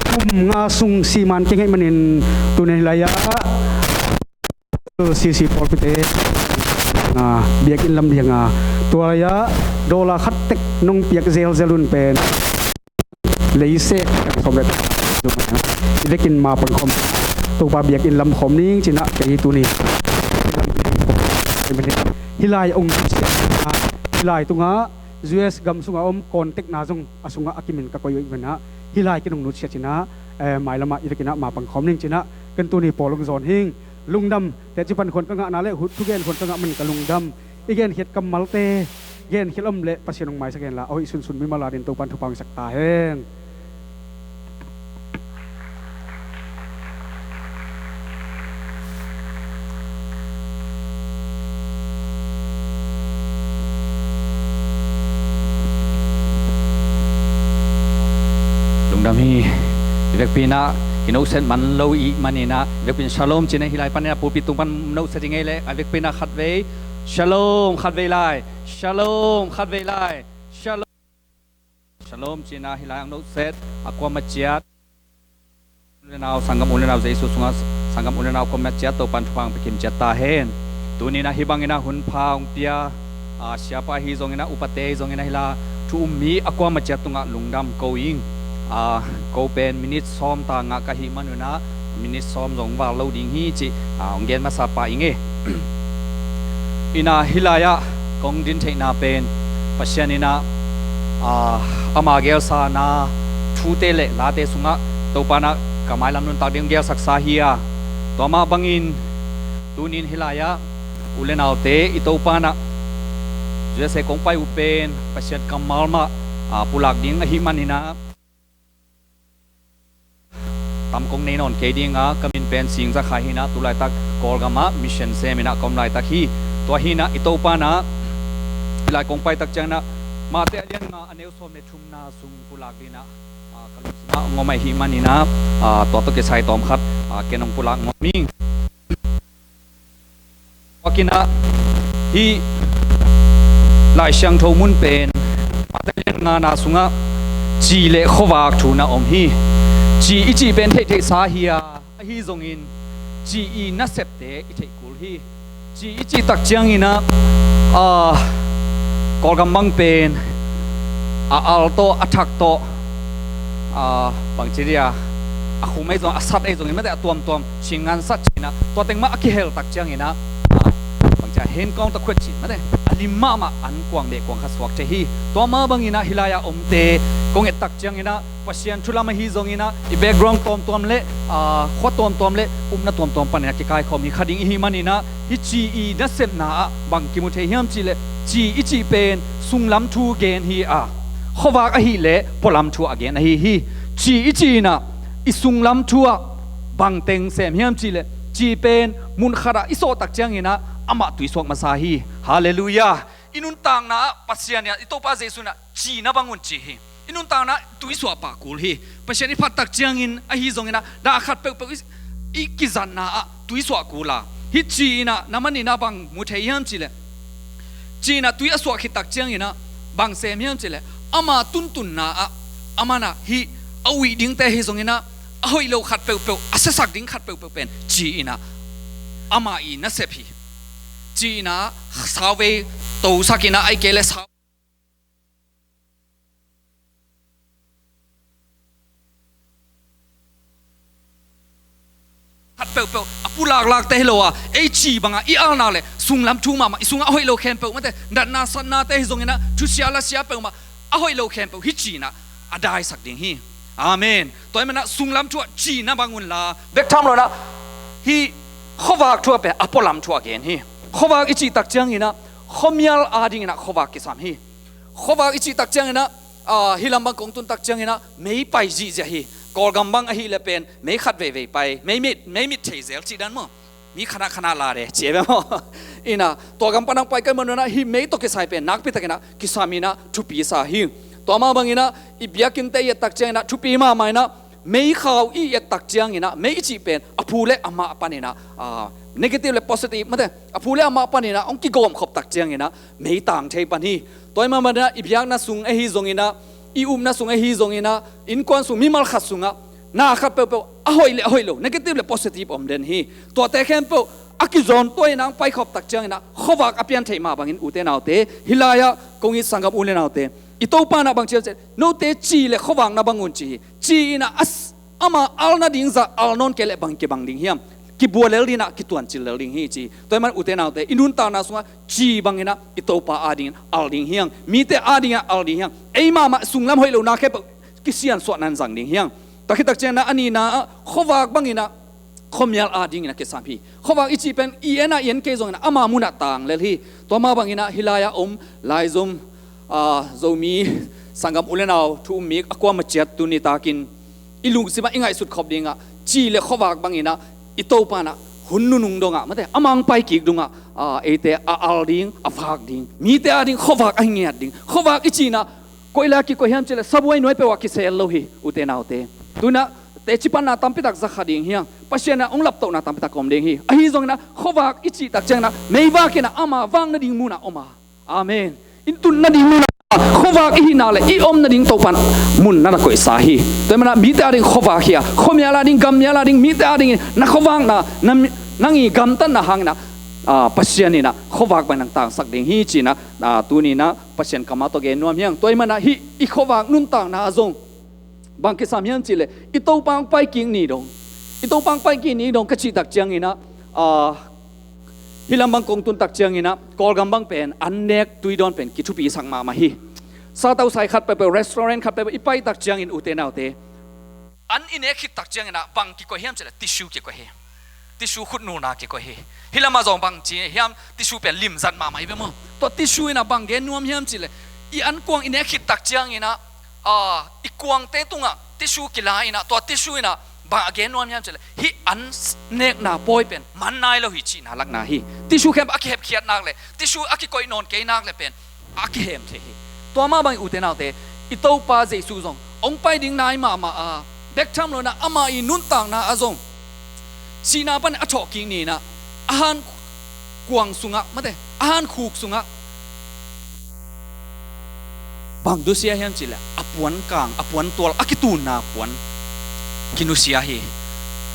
Kum nga sung siman keng ahih manin tuni lai-ah C C pawlpite, ah, biakinn lam diang a, tua lai-ah dollar khat tek nong piak zelzel un pen leisek tang sawm le tang nga i vekin ma pang khawm, Topa biakinn lam khawm ning ci-in a kei tuni hih lai ong, hih lai tungah U S gam sungah om contact-na zong a sungah a kimin ka koih uh ahih manin a, hih lai ken ong nutsiat in a, eh, mailamah i vekin a ma pang khawm ning ci-in a, ken tuni pawl ong zawn hing. Lungdam, teci pan khuan ka ngahna le thugen khuan ka ngah man ka lungdam. I genkhiat kammalte genkhiat om leh Pasian ong maisak hen la, a hoih sunsun mimal adingin Topa'n thupha ong sak ta hen. Lungdam hi. I vekpi-in a kinohset man lo i hih manin a, i vekpi-in shalom ci-in a, hih lai panin a pulpit tung pan nohset i ngei leh, a vekpi-in a khatvei shalom, khatvei lai shalom, khatvei lai shalom. Shalom ci-in a hih lai-ah nohset a kuamah ciat u le nau, sanggam u le nau, Jesu sungah sanggam u le nau kuamah ciat Topa'n thupha ong pia kim ciat ta hen. Tuni-in a hih bangin a hun pha ong pia, a, siapa ahi zongin a, upate ahi zongin a, hih lai-ah thu um mi a kuamah ciat tungah lungdam ko ing. A, ko pen minute sawm ta ngah ka hih man un a, minute sawm zong val lo ding hi cih, a, ong gen masa pah ing e. In a hih lai-ah kong din theihna pen Pasian in a, a, ama gelsana thute le late sungah Topa'n a ka mailam nuntak ding ong gelsaksa hi a, tua mah bangin tuni-in hih lai-ah u le naute, i Topa'n a U S A kong pai uh pen Pasian kammal mah, a, pulak ding ahih manin a, tam kong nei nawn kei ding a, ka min pen Singza Khai hi-in a, tu laitak Kawlgam ah mission sem in a ka om laitak hi. Tua hi-in a, i Topa'n a hih lai kong pai tak ciangin a, Matthai a lian nga a neu sawm le thumna sung pulak ding in a, a, ka lungsim ah ong om ahih manin a, a, tua tawh kisai tawm khat, a, ken ong pulak nuam ing. Tua ahih manin a, hih Lai Siangtho mun pen Matthai a lian ngana sungah ci le khuavak thu-in a om hi. Ci i cih pen theihtheihsa hi a, ahi zongin ci i nasepte i theih kul hi. Ci i cih tak ciangin a, a, Kawlgam bang pen a al tawh, a thak tawh, a, bangci dia, a khum ahi zong, a sat ahi zongin, mate a tuamtuam, Chin ngan sat ci-in a, tua teng mah a kihel tak ciangin a, a, Cia hen kawng ta khuat cin mate, a lim mahmah an kuang beh kuang khat suak thei hi. Tua mah banginah hih lai-ah omte kong et tak cianginah Pasian thu lam ahi zonginah i background tuamtuam le, aa, khua tuamtuam le upna tuamtuam paninah kikaikhawm hi kha ding ihi maninah hih ci i nasepna ah bang kimu thei hiam cihleh, ci i cih pen sunglam thu gen hi a, khuavak ahileh pualam thu a gen ahi hi. Ci i cih inah i sunglam thu ah bang teng sem hiam cihleh, ci pen mun khatah i sawh tak cianginah amah tuisuak masa hi. Halleluiah. I nuntakna ah Pasian inah, i Topa Jesuh inah ci na bang un ci hi. I nuntakna ah tuisuah pah kul hi. Pasian i phat tak ciangin ahi zonginah dah khat peuhpeuh i, i kizatna ah tuisuah kul a, hih ci inah na maninah bang mu thei hiam cihleh, ci inah tui a suah khit tak cianginah bang sem hiam cihleh, ama tuntunna ah amanah hih a uih dingte ahi zonginah a hoih lo khat peuhpeuh, a siasak ding khat peuhpeuh pen ci inah ama i nasep hi. Ci inah sauvei tosak inah ahih kei leh sau khat peuhpeuh a pulaklakte hi lo a, ei ci bangah i alna le sunglam thu mahmah, i sungah a hoih lo khempeuh mate, natna satnate hi zonginah thusia lasia peuhmah a hoih lo khempeuh hih ci inah a daisak ding hi. Amen. Tua ahih manah sunglam thu ah ci na bang unla, bek tham lo inah hih khuavak thu ah pen a pualam thu a gen hi. Khuavak i cih tak cianginah khuamial adinginah khuavak kisam hi. Khuavak i cih tak cianginah, aa, hih lam bang kong tun tak cianginah mei pai zihziah hi. Kawlgam bang ahileh pen mei khat veivei pai, mei mit, mei mit thei zel cih dan maw. Mi khanah khanah la de ci e ve maw. Inah tua gam pan ang pai kei manunah hih mei tawh kisai pen nakpi takinah kisam inah thupi sa hi. Tua mah banginah i biakinnte i et tak cianginah thupi mahmah inah meikhau i et tak cianginah mei i cih pen a phu le a mah paninah, aa, negative le positive mate, a phu le a mah paninah hong kigawmkhop tak cianginah mei tang thei pan hi. Tua ahih maninah i biakna sung ahi zonginah, i upna sung ahi zonginah, innkuan sung mimal khat sungah na khat peuhpeuh a hoih le a hoih lo, negative le positive om den hi. Tuate khempeuh a kizawn tua inah hong paikhop tak cianginah khuavak a pian theih mah bangin ute naute, hih lai-ah kong it sanggam u le naute, i Topa inah bang ci hiam cihleh, note ci le khuavak na bang un ci hi. Ci inah a s-, ama al nading zah al nawn kei leh bang kibang ding hiam? Kibua lel dinah kituancil lel ding hi ci. Tua ahih man ute naute, i nuntakna sungah ci banginah i Topa adingin al ding hiang, mite adinginah al ding hiang, ei mahmah sunglam hoih lo na khempeuh kisiansuahna in zang ding hiang. Tua khit tak cianginah a nihna ah khuavak banginah khuamial adingin a kisam hi. Khuavak i cih pen i en a i en kei zonginah ama munah tang lel hi. Tua mah banginah hih lai-ah om laizom, aa, Zomi sanggam u le nau thu um mi a kuamah ciat tuni takin i lungsimah i ngaihsut khop dingah ci le khuavak banginah i Topa inah hun nunung dongah mate, a mang pai kik dungah, aa, eite a al ding, a vak ding, mite ading khuavak a hi ngiat ding. Khuavak i cih inah koi lai-ah kikoih hiam cihleh sabuai nuai peuh ah kisel lo hi ute naute. Tu inah teci panna tampitak za kha ding hiang, Pasian inah hong laptohna tampitak om ding hi. Ahi zonginah khuavak i cih tak cianginah meivak inah ama vak nading munah om a. Amen. I tun nading munah khuavak i hih nak leh i om nading Topa in mun na na koihsa hi. Tua ahih manah mite ading khuavak hi a, khuamial ading, gammial ading, mite adingin na khuavakna, na mi-, nang i gamtatna hanginah, aa, Pasian inah khuavak bang nang tangsak ding hi ci-inah, aa, tuninah Pasian kammal tawh gen nuam hiang. Tua ahih manah hih i khuavak nuntakna ah zong bang kisam hiam cihleh, i Topa hong paikik ni dong, i Topa hong paikik ni dong ka cih tak cianginah, aa, hih lam bang kong tun tak cianginah Kawlgam bang pen an nek tui dawn pen kithupisak mahmah hi. Satau sai khat peuhpeuh, restaurant khat peuhpeuh i pai tak ciangin ute naute, an i nek khit tak cianginah bang kikoih hiam cihleh tissue kikoih hi. Tissue, khutnulna kikoih hi. Hih lamah zong bang ci hiam, tissue pen limzat mahmah hi ve maw. Tua tissue inah bang gen nuam hiam cihleh, i an kuang i nek khit tak cianginah, aa, i kuangte tungah tissue kila inah, tua tissue inah bang a gen nuam hiam cihleh, hih an s-, nekna pawi pen man nai lo hi cihna lakna hi. Tissue khempeuh a kihepkhiat nak leh, tissue a kikoih nawn kei nak leh pen a kihem thei hi. Tua mah bangin ute naute, i Topa Jesuh zong hong pai ding nai mahmah a, bek tham lo inah ama i nuntakna ah zong sihna panin a thawhkik ni inah a han kuang sungah mate, a han khuk sungah bang nusia hiam cihleh, a puan kang, a puan tual, a kitunna puan kinusia hi.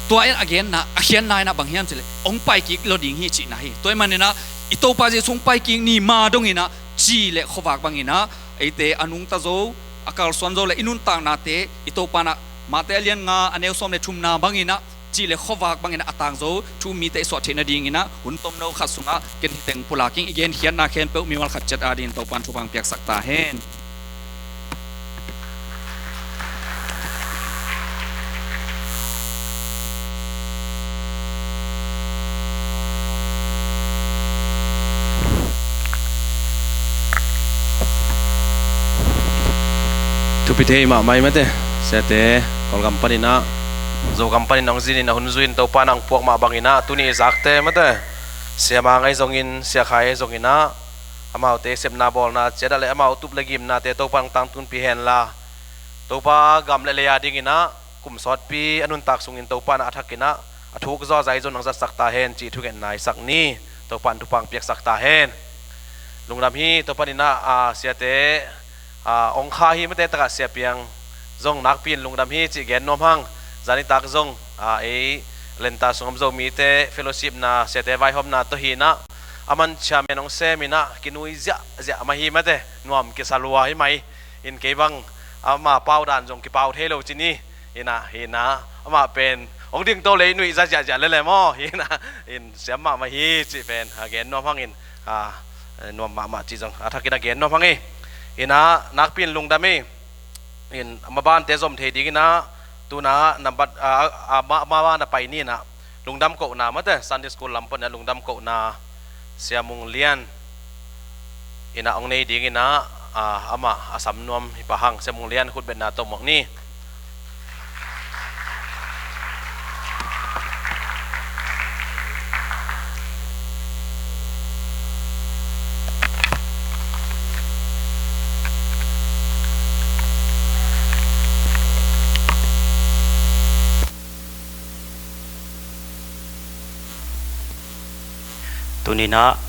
Tua in a genna, a khiatna inah bang hiam cihleh, hong paikik lo ding hi cihna hi. Tua ahih maninah i Topa Jesuh hong paikik ni ma donginah ci le khuavak banginah eite a nungta zo, a kalsuan zo le i nuntaknate i Topa inah Mate a lian nga a neu sawm le thumna banginah cih le khuavak bangin a tangzo thu mite i suah theih nadingin ah hun tomno khat sungah ken hi teng pulak ing. I genkhiatna khempeuh mimal khat ciat adingin Topa'n thupha piaksak ta hen. Thupi thei mahmah hi mate, siate, Kawlgam panin ah, Zogam panin hong zinin a hun zui-in Topa'n hong puak mah bangin ah, tuni i zakte mate, Sia Mang ahi zongin, Sia Khai ahi zongin ah, amaute sepna bawlna ciat ah le amau tup le gimnate Topa'n hong tangtunpih hen la, Topa gam le lei adingin ah kum sawtpi a nuntak sungin Topa'n a thakin ah a thuk zawh a zai zong hong zatsak ta hen cih thungetna i sak ni. Topa'n thupha hong piaksak ta hen. Lungdam hi. Tua panin ah, a, siate, a, hong kha hi mate, takah Sia Piang zong nakpi-in lungdam hi cih gen nuam hang. Zanitak zong, a, ei Lenta sung om Zomite fellowship-na, siate vaihawmna tawh hi-in ah, aman chairman hong semin ah kinui ziahziah mah hi mate, nuam kisa lua hi mai. In kei bang ama pau dan zong kipau thei lo ci ni. Hi-in ah, hi-in ah, amah pen hong dingto lei nuihza ziahziah lele maw. Hi-in ah, in siam mahmah hi cih pen a gen nuam hangin, a, nuam mahmah cih zong a thakin a gen nuam hang hi. Hi-in ah, nakpi-in lungdam hi. In a mabante zom thei dingin ah, tu-in ah nambat, a, a, a ma, a ma na pai ni-in ah, lungdam kohna mate, Sunday School lam panin ah lungdam kohna Sia Mung Lian in ah hong nei dingin ah, a, amah a sam nuam hi pah hang. Sia Mung Lian, khutbetna tawh muak ni. Tuni-in ah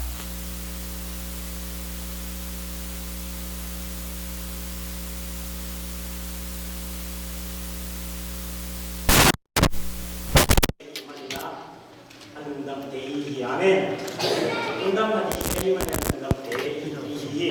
a lungdamte i hi. Amen. Lungdam a ding i hi manin a lungdamte i hi.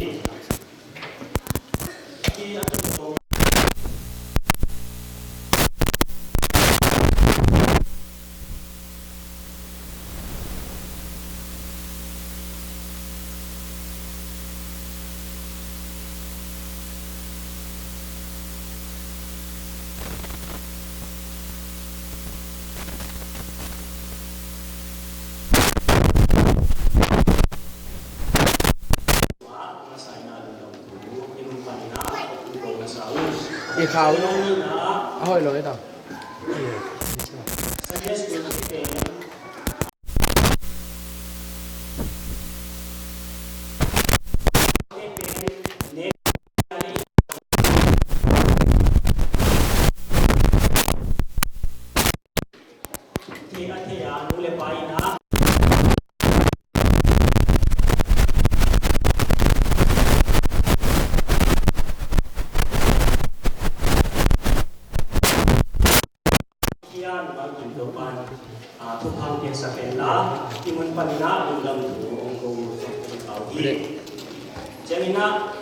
I khau a hoih lo i ta. Hian Malkim Topa'n, a, thupha piaksak hen la, i mun panin ah lungdam thu hong ko uh hi. Ciangin ah,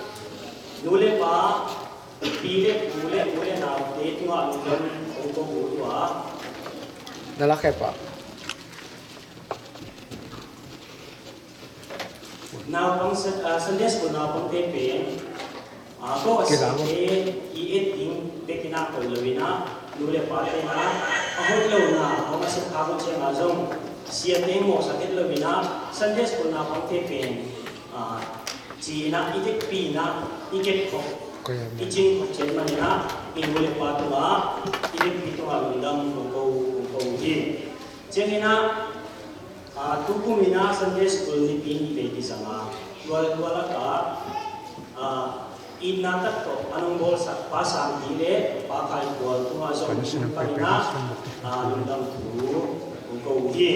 nu le pa, pi le pu le u le naute tungah lungdam hong ko uh hi a. Na lak he pa. Naupang Sun-, ah, Sunday School naupangte pen, ah, ko a siate i et ding bek in ah koih lo in ah, nu le pate in ah a hoih lohna hong a sep khak uh ciangin zong siate mawhsak het lo in ah, Sunday School naupangte pen, ah, ci in ah i vekpi in ah i kep khop, i cing khop ciat manin ah, i nu le pa tungah, i vekpi tungah lungdam kong ko, kong ko uh hi. Ciangin ah, ah, tukum in ah Sunday School nipi nih vei kizang a, tua, tua lakah, ah, itna tak tawh a nong bawlsak Pa Sang Hi le Pa Khai Kual tungah zong i mun panin ah, ah, lungdam thu kong ko uh hi.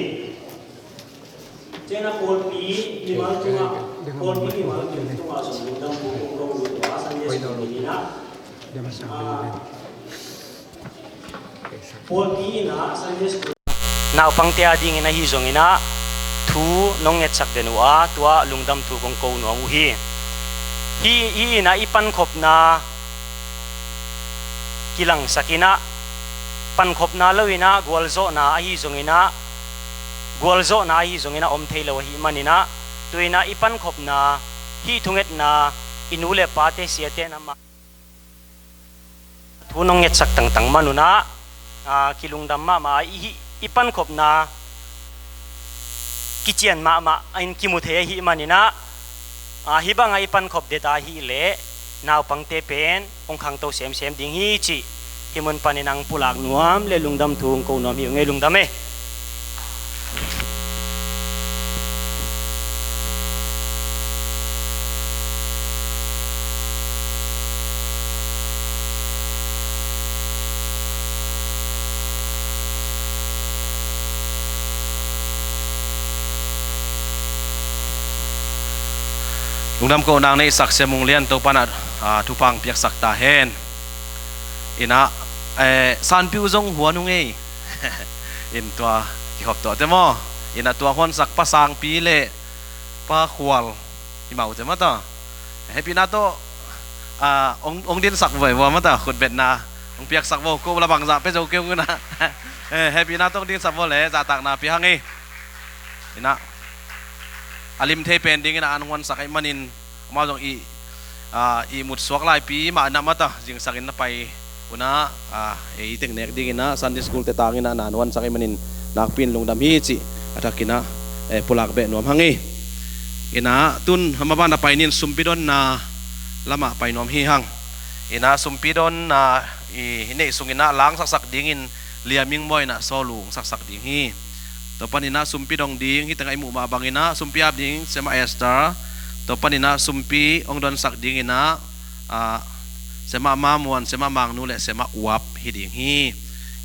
Ciangin ah pawlpi mimal tungah, pawlpi mimal tungah zong lungdam thu kong ko uh hi, tua Sunday School nipi nih in ah. Ah, Pawlpi in ah Sunday School naupangte a dingin ahi zongin ah thu nong ngetsak den uh a, tua lungdam thu kong ko nuam uh hi. Hih, hih in ah i pankhopna kilangsak in ah, Pankhopna lo inah gualzawhna ahi zonginah, gualzawhna ahi zonginah om thei lo ahih maninah, tu inah i pankhopna, hih thungetna, i nu le pate siate namah thu nong ngetsak tangtang manunah, aa, kilungdam mahmah a, i, i pankhopna kician mahmah a in kimu thei ahih maninah, aa, hih bangah i pankhop deta hileh naupangte pen hong khangto semsem ding hi cih hih mun panin ang pulak nuam le lungdam thu hong ko nuam hi ung ei, lungdam ei. Lungdam ko nang nei sak Sia Mung Lian, Topa inah, ah, thupha piaksak ta hen. Inah, eh, Sanpiu zong huan ung ei. In tua kikhop tuahte maw. Inah tua huansak Pa Sangpi le Pa Khual i maute mata. Hehpihna tawh, ah, ong, ong dinsak vua, vua mata, khutbetna ong piaksak vua, ko la bangzah pia zo kei ung inah. Eh, hehpihna tawh ong dinsak vua le zahtakna pia hang ei. Inah a lim thei pen ding inah an huansak ahih manin, amau zong i, ah, i mutsuak laipi mah na mata, zingsakin na pai unah, ah, ei teng nek ding inah Sunday school te tang inah na nuansak ahih manin nakpi in lungdam hi cih a thakin ah, eh, pulak beh nuam hang ei. Inah tun hama ban a pai nin sumpi donna lamah pai nuam hi hang. Inah sumpi donna i neih sung inah langsaksak dingin Lia Ming Mawi inah sawlung saksak ding hi. Tua panin ah sumpi dong ding, hih tengah i muh mah bangin ah sumpi ap ding Sia Ma Esther. Tua panin ah sumpi hong donsak dingin ah, ah, Sia Ma Ma Muan, Sia Ma Mang Nu le Sia Ma Uap hi ding hi.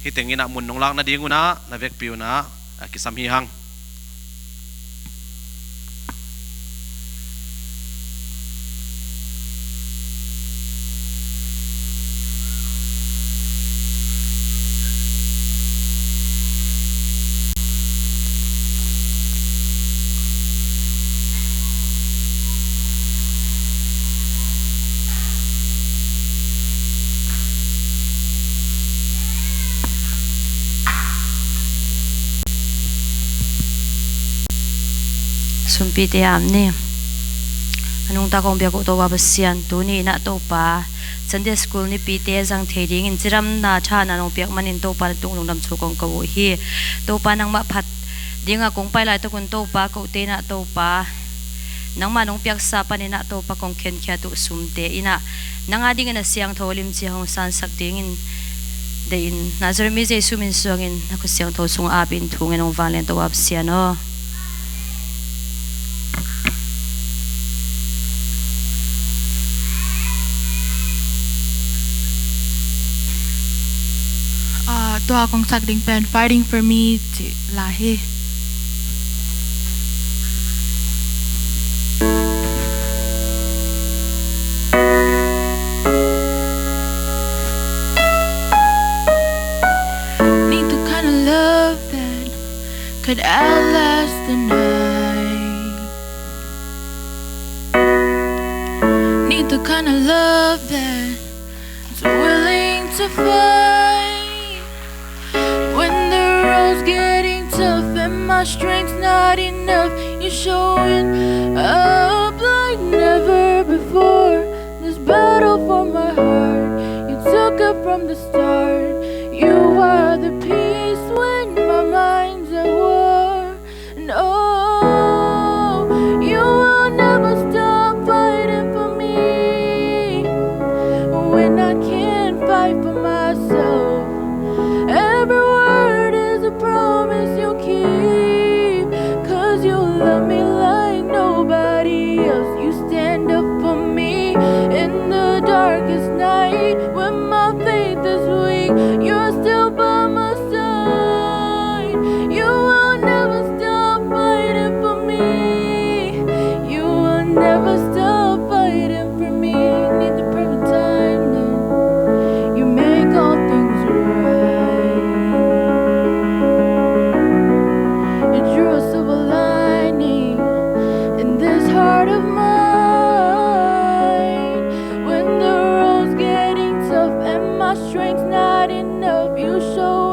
Hih teng inah mun nong lak nading un ah na vekpi un ah, ah, kisam hi hang. Sumpite a om ni. A nungta kong biak uh Topa Pasian, tuni inah Topa, Sunday School nipite zang thei dingin cidamna tha na nong piak manin Topa na tung lungdam thu kong ko uh hi. Topa nangmah phat dinga kong pai laitak un Topa, kote inah Topa, nangmah nong piaksa panin ah Topa kong khenkhiat uh sumte inah nang a dingin a siangtho limci hong sansak dingin deih in Nazareth mi Jesu min suangin na khut siangtho sungah ap in thu ngen hong vanglian Topa Pasian aw. Ah, tua kong sak ding pen Fighting for Me cih la hi. Need the kind of love that could outlast the night. Need the kind of love that is willing to fight when the road's getting tough and my strength's not enough. You're showing up like never before. This battle for my heart, you took it from the start. You are the peace when my mind's at war. No, you will never stop fighting for me when I can't fight for myself. Every word is a promise you keep, 'cause you love me like nobody else. You stand up for me in the darkest night when my faith is weak. You're still by my side. You will never stop fighting for me. You will never stop fighting for me. Need the perfect time now. You make all things right. You drew a silver lining in this heart of mine. When the road's getting tough and my strength's not enough, you show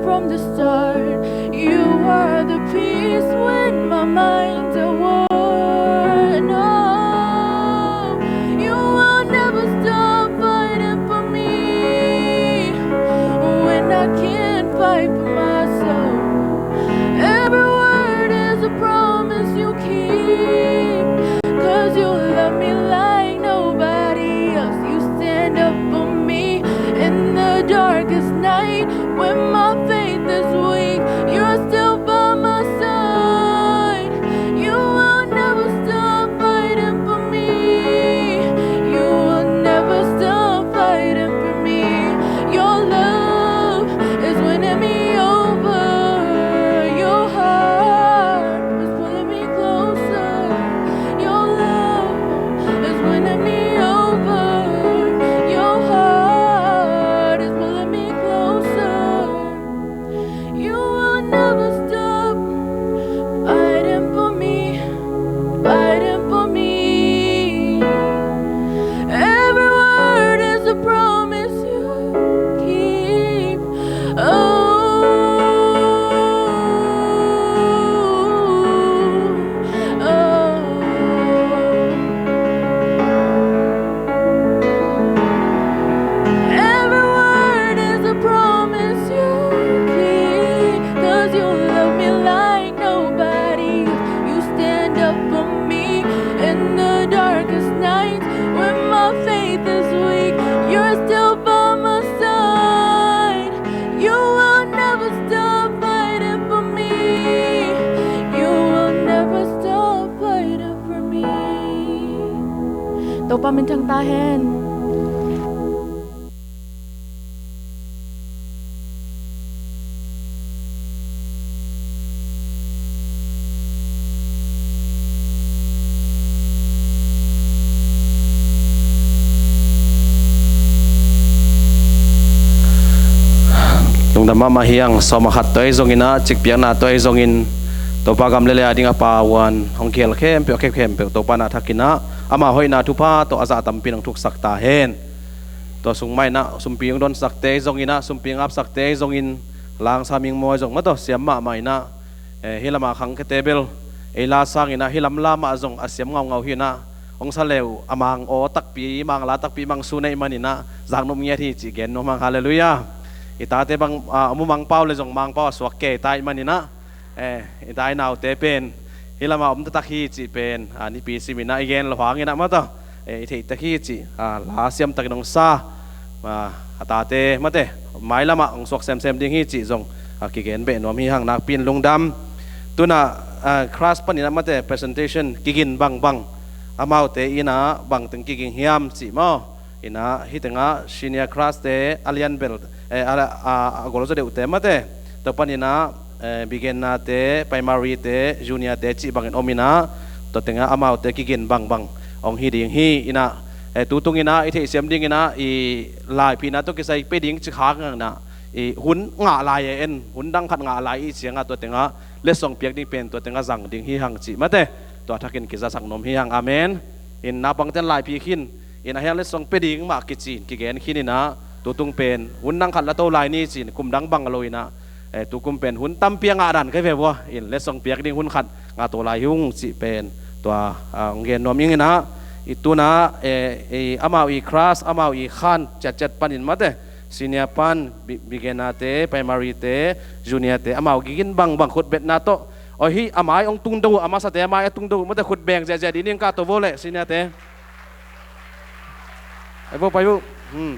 From the start, you are the peace when my mind's at war. No, you will never stop fighting for me when I can't fight for myself. Every word is a promise you keep, 'cause you love me like nobody else. You stand up for me in the darkest night. When my faith is weak, you're still by my side. You will never stop fighting for me. You will never stop fighting for me. Your love is winning me over. Your heart is pulling me closer. Your love is winning me over. Your heart is pulling me closer. You will never stop fighting for me, fighting for me. Every word is a promise you keep. Oh, oh. Every word is a promise you keep, 'cause you love me like nobody. You stand up for me in the darkest night. When my faith is weak, you're still by my side. You will never stop fighting for me. You will never stop fighting for me. Topa min thang ta hen. Lungdam mahmah hi hang. Sawm a khat tawh ahi zongin ah, cikpiakna tawh ahi zongin, Topa gam le lei a ding a pauan hong kihel khempeuh, a khempeuh Topa na thakin ah, ama hoihna thupha tawh a zah tampi in hong thuksak ta hen. Tua sung mah in ah sumpi hong donsakte ahi zongin ah, sumpi hong apsakte ahi zongin, Langsam Hing Mawi zong mah tawh siam mahmah in ah, eh, hih lamah khangkhiate bel ei la sangin ah hih lam la mah zong a siam ngaungau hi in ah, hong sa le uh a mang aw takpi, mang la takpi, mang su neih manin ah zaknop ngiat hi cih gen nuam hang. Halleluiah. I tate bang, ah, a mu Mangpau le zong Mangpau a suak kei ta ih manin ah, eh, i tai naute pen hih lamah om taktak hi cih pen, ah, nipi simin ah i gen lo hangin ah mah tawh, eh, i theih tak hi cih, ah, la siam takin hong sa, ah, a tate mate mailamah hong suak semsem ding hi cih zong, ah, kigen beh nuam hi hang. Nakpi in lungdam. Tuna, ah, class panin ah mate presentation kigin bangbang, amaute in ah bangteng kiging hiam cih maw? In ah hih tengah senior class te, a lian bel, eh, a, a, a gol zaw deuhte mate, tua panin ah, eh, beginner te, primary te, junior te cih bangin om in ah, tua tengah amaute kigin bangbang hong hi ding hi. In ah, eh, tu tungin ah i theihsiam dingin ah i laiphina tawh kisai pia ding cih khak ngang in ah, i hun ngah lai e, en hun dang khat ngah lai i ciangah tua tengah letsong piak ding pen tua tengah zang ding hi hang cih mate, tua thakin kizasak nuam hi hang. Amen. In naupangte'n laiphi khin in, a hiang letsong pia ding mah kici in kigen khin in ah, tu tung pen hun dang khat la to lai ni ci in, kum dang bang lo in ah, eh, tu kum pen hun tampi a ngah dan ka hi ve vua, in letsong piak ding hun khat ngah to lai hi ung cih pen tua, ah, hong gen nuam ing in ah, i tuna, eh, eh, amau i class, amau i khan ciatciat panin mate, senior pan, bi-, beginner te, primary te, junior te, amau kigin bangbang khutbetna tawh. Oi, hih a mai hong tung do uh, a masate a mai a tung do uh mate, khut beng ziahziah dih ning ka, to vo le senior te. Pai vo, pai vo. Hmm.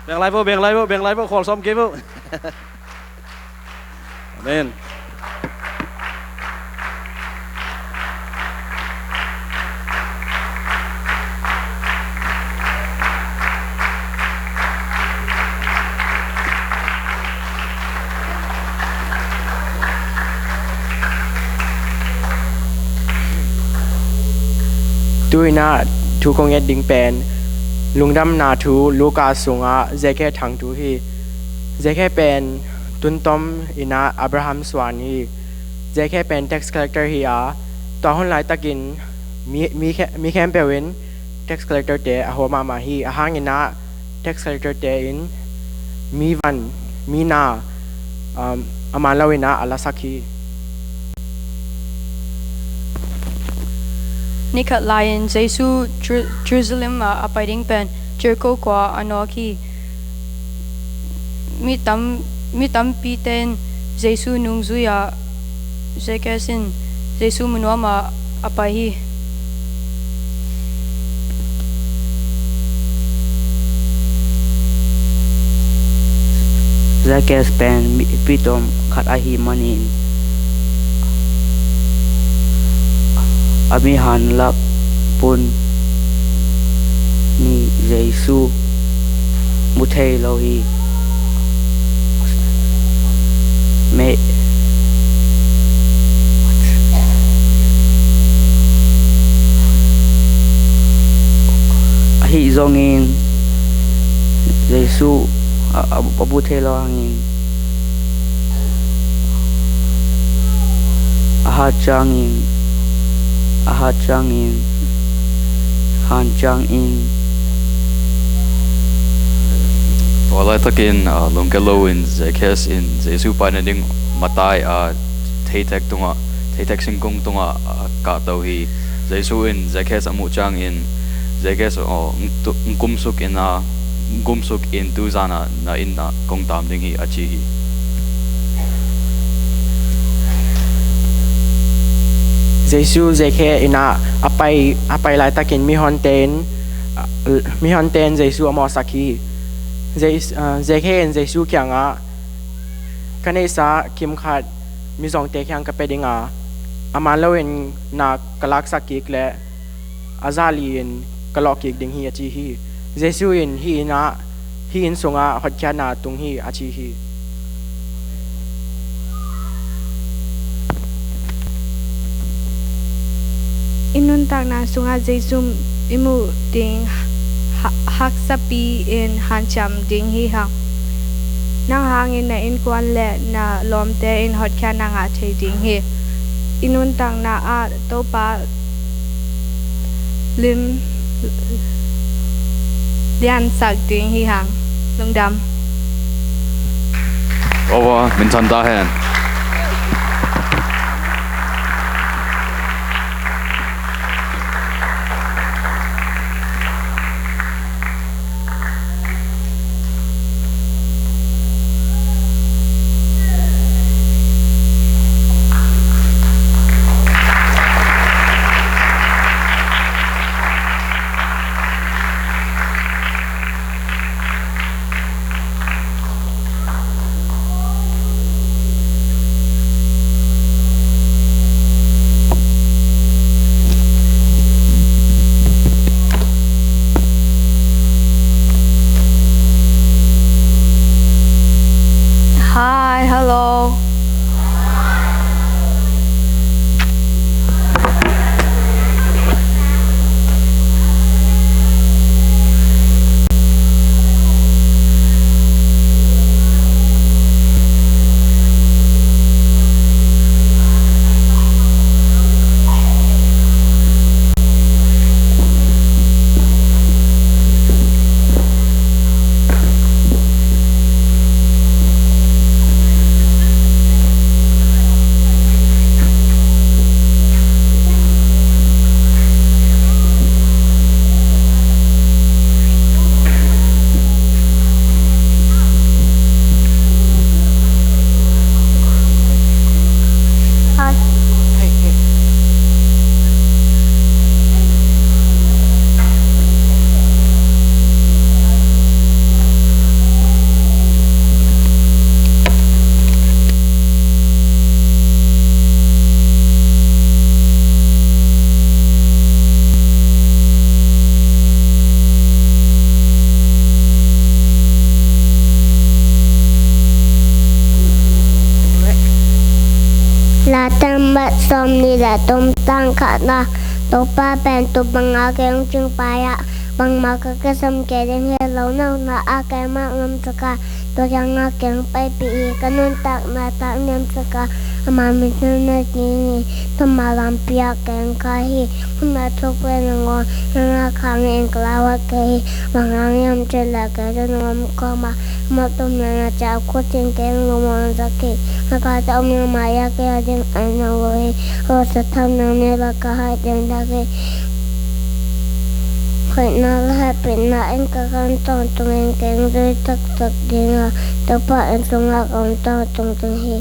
Beng lai vo, beng lai vo, beng lai vo, khawl sawm kei vo. Amen. Tu in ah thu kong et ding pen lungdamna thu Luka sungah Zekhe thangthu hi. Zekhe pen tuntom in ah Abraham suan hi. Zekhe pen tax collector hi a, tua hun laitakin mi, mi, khe-, mi khempeuh in tax collector te a hua mahmah hi. A hang in ah tax collector te in mi van, mi na, um, a man loin ah a lasak hi. Nikhat lai-in Jesu Jer-, Jerusalem ah a pai ding pen Jericho khua a nawk hi. Mi tam, mi tampite in Jesu nungzui ah, Zacchaeus in Jesu mu nuam ah a pai hi. Zacchaeus pen mi, mi tuam khat ahih manin a mihawn lak pun ni Jesu mu thei lo hi. Me, ahi zongin Jesu a, a, a mu thei lo hangin a hat ciangin, a hat ciangin, han ciangin. Tua laitakin, ah, lungke loin Zacchaeus in Jesu pai nading matai a theithek tungah, theithek singkung tungah, ah, kahto hi. Jesu in Zacchaeus a muh ciangin, Zacchaeus aw, ng tu-, ng kumsuk in a, ng kumsuk in tuzan ah na inn ah kong tam ding hi a ci hi. Jesu Zacchaeus inn ah a pai, a pai laitakin mihonte in, ah, mihonte in Jesu a mawhsak hi. Jes-, ah, Zacchaeus in Jesu kiangah, "Ka neihsa kim khat mizawngte kiang ka pia ding a, a man loin na ka laksak kik leh a zali in ka lawh kik ding hi," a ci hi. Jesu in, "Hih inn ah, hih inn sungah hotkhiatna tung hi," a ci hi. I nuntakna sungah Jesu i muh ding ha-, haksapi in hanciam ding hi hang. Nang hangin na innkuan le na lawmte in hotkhiatna ngah thei ding hi. I nuntakna ah Topa lim liansak ding hi hang. Lungdam. Over, min than ta hen. Hi, hello. Late mat sawmnih le thum, tang khatna. Topa pen tuu banga kei hong cingpai a, bangmah ka kisam kei ding hi lo. Nopna ah keimah ngam sak a, tua kiangah kei hong paipih hi. Ka nuntakna tak niam sak a, Ama min thang na ding hi. Tuma lampi ah keng kha hi. Hun a thuk pen nangawn nang a khang in ka lau a kei hi. Bang hang hiam cih leh kei tawh nang om kawm a, amah tum na na ciah a khut in keng lungmuang zak hi. Na ka tawh om nang mah a kei a ding ai na lo hi. Ho sa tham nang ne la ka hai ding dak hi. Hoihna le hehpihna in ka kan tawntung in keng zui taktak ding a, Topa in sungah ka om tawntung ding hi.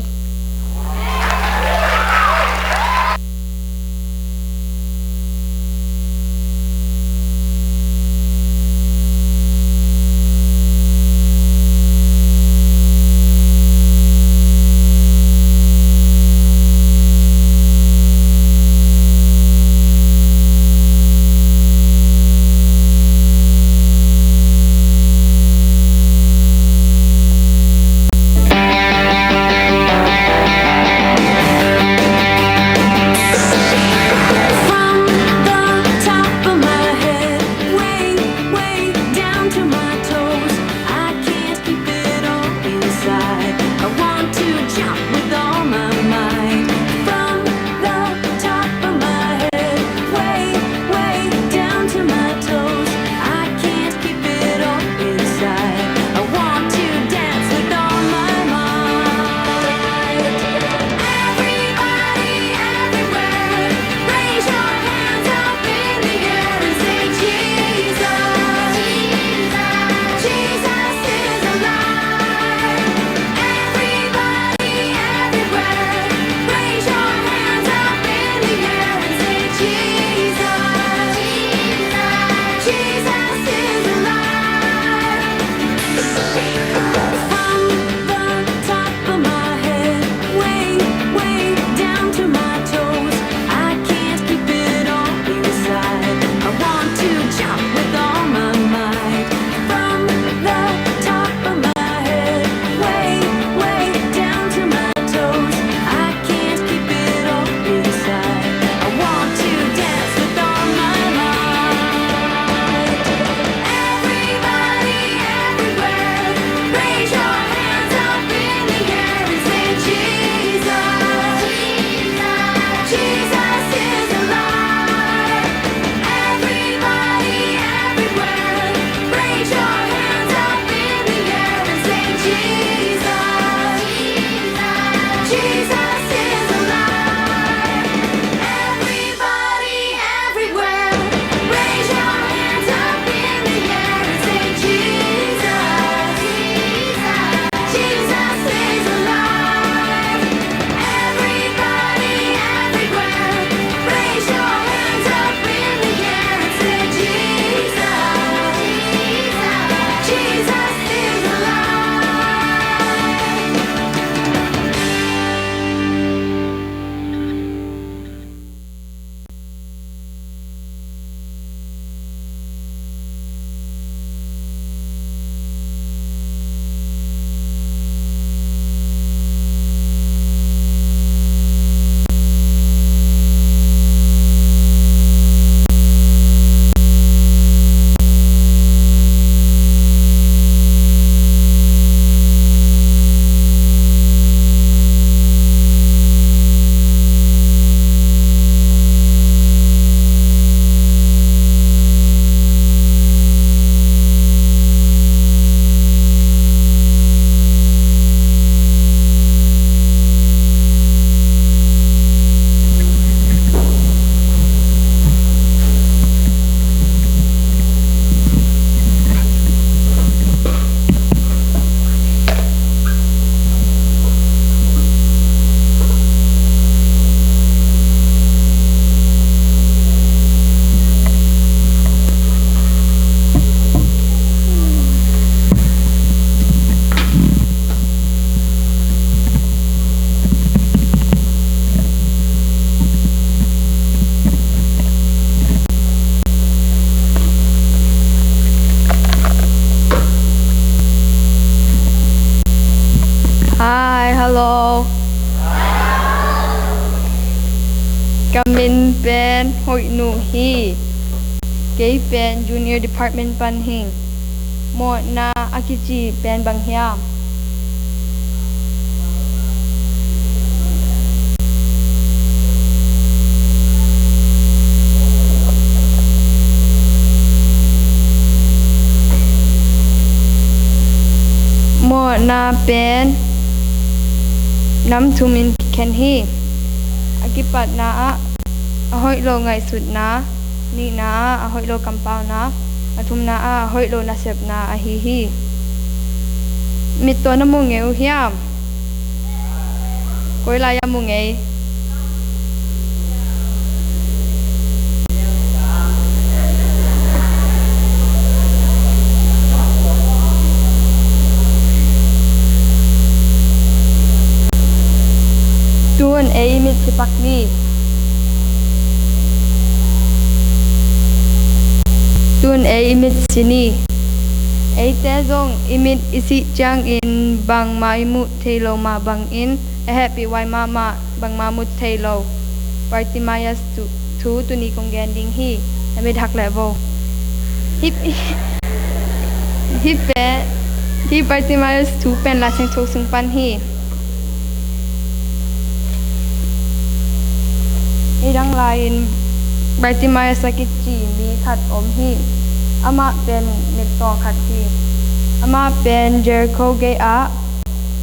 From the top of my head, way, way down to my toes, I can't keep it all inside. I want to jump with all my might. From the top of my head, way, way down to my toes, I can't keep it all inside. I want to dance with all my might. Everybody, everywhere, raise your hands up in the air and say, "Jesus, Jesus is alive." Everybody, everywhere, raise your hands up in the air and say, "Jesus, Jesus is alive." From the top of my head, way, way down to my toes, I can't keep it all inside. I want to jump with all my might. From the top of my head, way, way down to my toes, I can't keep it all inside. I want to dance with all my might. Everybody, everywhere, raise your hands up in the air and say, "Jesus, Jesus is alive." Everybody, everywhere, raise your hands up in the air and say, "Jesus, Jesus is alive." Everybody, everywhere, raise your hands up in the air and say, "Jesus, Jesus is alive." Everybody, everywhere, raise your hands up in the air and say, "Jesus, Jesus is alive." Hi, hello. Ka min pen Hoih Nu hi. Kei pen Junior Department pan hing. Mawhna a kici pen bang hiam? Patna pen nam thumin kikhen hi. A kipatna ah a hoih lo ngaihsutna, nihna ah a hoih lo kampauna, a thumna ah a hoih lo nasepna ahi hi. Mittaw na mu ngei uh hiam? Koi lai-ah mu ngei? Tun ei i mit si pak ni. Tun ei i mit si ni. Eite zong i mit i sih ciangin bangmah i muh thei lo mah bangin, a hehpihhuai mahmah bangmah mu thei lo Bartimaeus thu, thu tuni kong gen ding hi. Na mit hak leh vo. Hih, hih pen, hih Bartimaeus thu pen Lai Siangtho sung pan hi. Hih dang lai-in Bartimaeus a kici mi khat om hi. Amah pen mittaw khat hi. Amah pen Jericho gei ah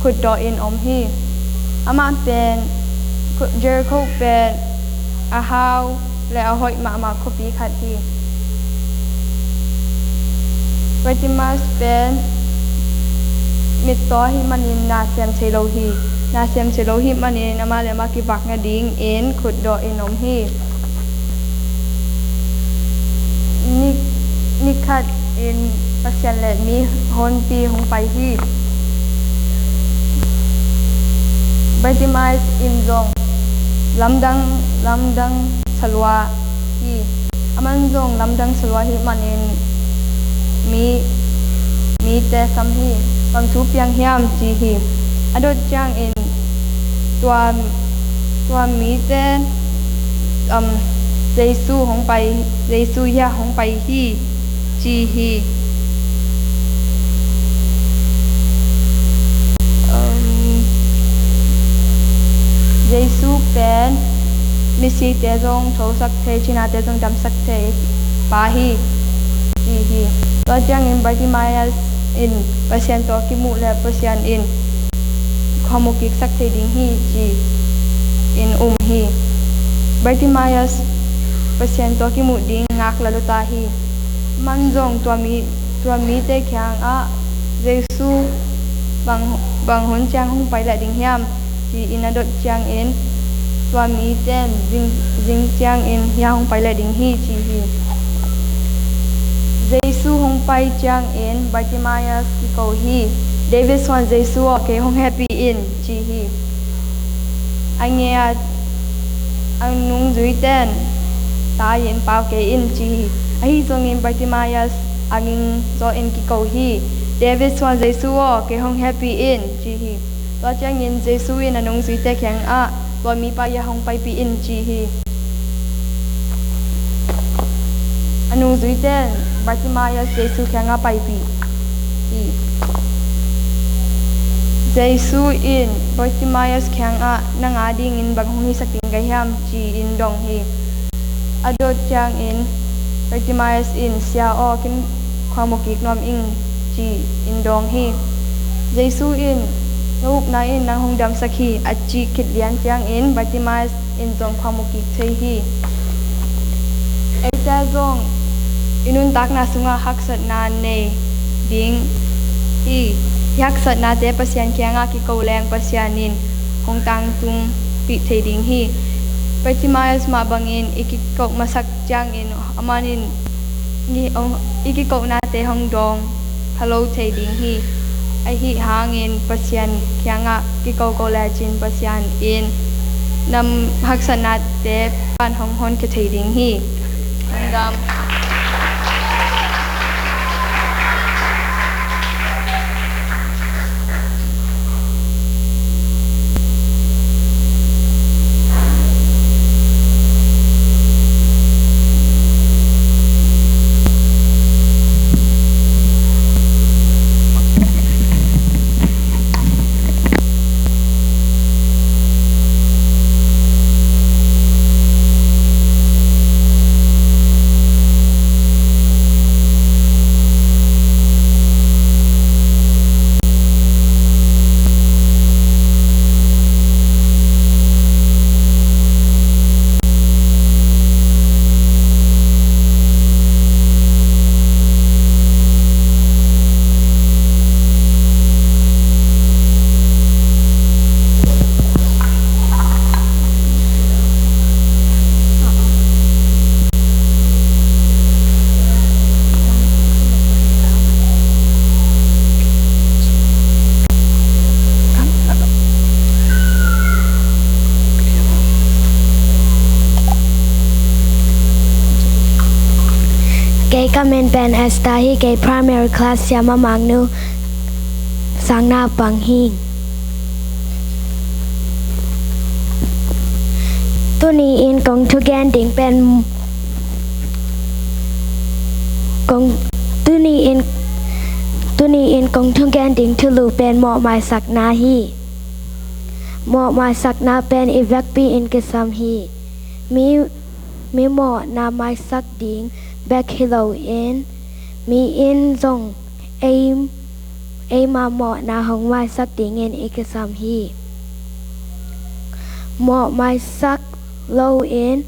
khutdawh in om hi. Amah pen khu-, Jericho pen a hau le a hoih mahmah khuapi khat hi. Bartimaeus pen mittaw ahih manin na sem thei lo hi. Na sem thei lo ahih manin amah le amah kivak nadingin khutdawh in om hi. Ni, ni khat in Pasian le mi honpi hong pai hi. Bartimaeus in zong lamdang, lamdang salua hi. Aman zong lamdang salua ahih manin mi, mite sam hi. Bang thu piang hiam ci hi. A dot ciangin tua, tua mite, um, Jesu hong pai, Jesu hia hong pai hi ci hi. Um, Jesu pen misite zong thosak thei, cinate zong damsak thei pa hi ci hi. Tua ciangin Bartimaeus in Pasian tawh kimuh le Pasian in khuamu kiksak thei ding hi ci-in um hi. Bartimaeus Pasian tawh kimuh ding ngak la luta hi. Aman zong tua mi, tua mite kiangah Jesu bang, bang hun ciang hong pai leh ding hiam ci-in a dot ciangin tua mite in zing, zing ciangin hia hong pai leh ding hi ci hi. Jesu hong pai ciangin Bartimaeus kiko hi. David suan Jesu aw, kei hong hehpih in ci hi. A nge a, a nungzuite in tai-in pau kei in ci hi. Ahi zongin Bartimaeus a ging zawhin kiko hi. David suan Jesu aw, kei hong hehpih in ci hi. Tua ciangin Jesu in a nungzuite kiangah tua mipa hia hong paipih in ci hi. A nungzuite in Bartimaeus Jesu kiangah paipih hi. Jesu in Bartimaeus kiangah nang adingin bang hong hisak ding ka hiam ci-in dong hi. A dot ciangin Bartimaeus in sia aw, ken khuamu kik nuam ing ci-in dawng hi. Jesu in na upna in nang hong damsak hi a cih khit lian ciangin Bartimaeus in zong khuamu kik thei hi. Eite zong i nuntakna sungah haksatna nei ding hi. Hih haksatnate Pasian kiangah kiko leng Pasian in hong tangtungpih thei ding hi. Bartimaeus mah bangin i kiko masak ciangin aman in i, i kikonate hong dawng pha lo thei ding hi. Ahi hangin Pasian kiangah kiko ko lecin Pasian in na haksatnate pan hong honkhia thei ding hi. Lungdam. Kei ka min pen Esther hi, kei primary class siamah mangnu sangna pang hi. Tuni in kong thugen ding pen kong tuni in tuni in kong thugen ding thulu pen mawhmaisakna hi. Mawhmaisakna pen i vekpi in kisam hi. Mi, mi mawhna maisak ding bek hi loin, mi in zong ei, eima mawhna hong maisak dingin i kisam hi. Mawhmaisak loin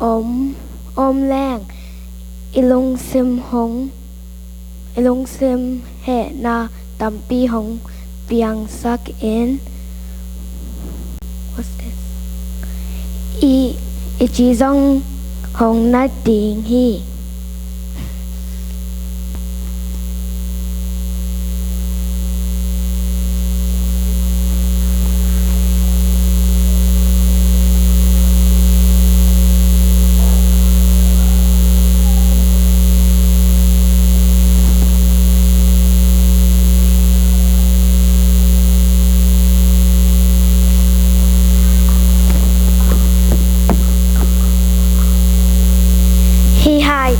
om, om leng i lungsim hong i lungsim hehna tampi hong piangsak in, what's this? I, i ci zong hong na ding hi. Hih hai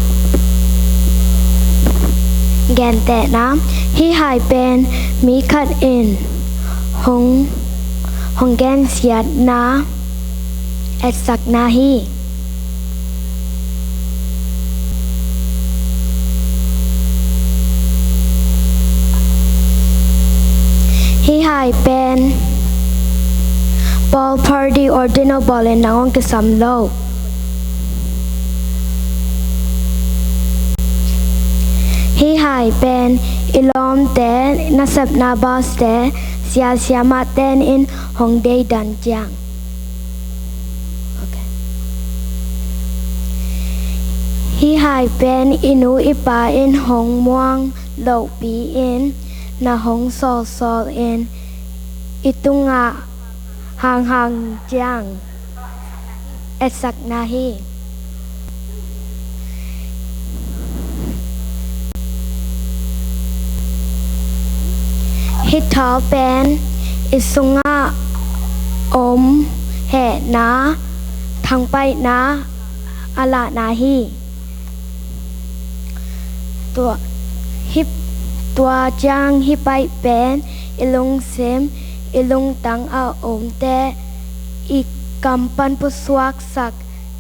gentehna, hih hai pen mi khat in hong, hong gensiatna etsakna hi. Hih hai pen pawl party or dinner bawlin nang hong kisam lo. Hih hai pen i lawmte, nasepna boss te, sia siamah ten in hong deidan ciang. Okay. Hih hai pen i nu i pa in hong muang lohpi in na hong sawlsawl in i tungah hanghang ciang etsakna hi. Hih thawl pen i sungah om hehna, thangpaihna a lahna hi. Tua, hih, tua ciang hih paih pen i lungsim, i lungtang a omte i kam pan pusuaksak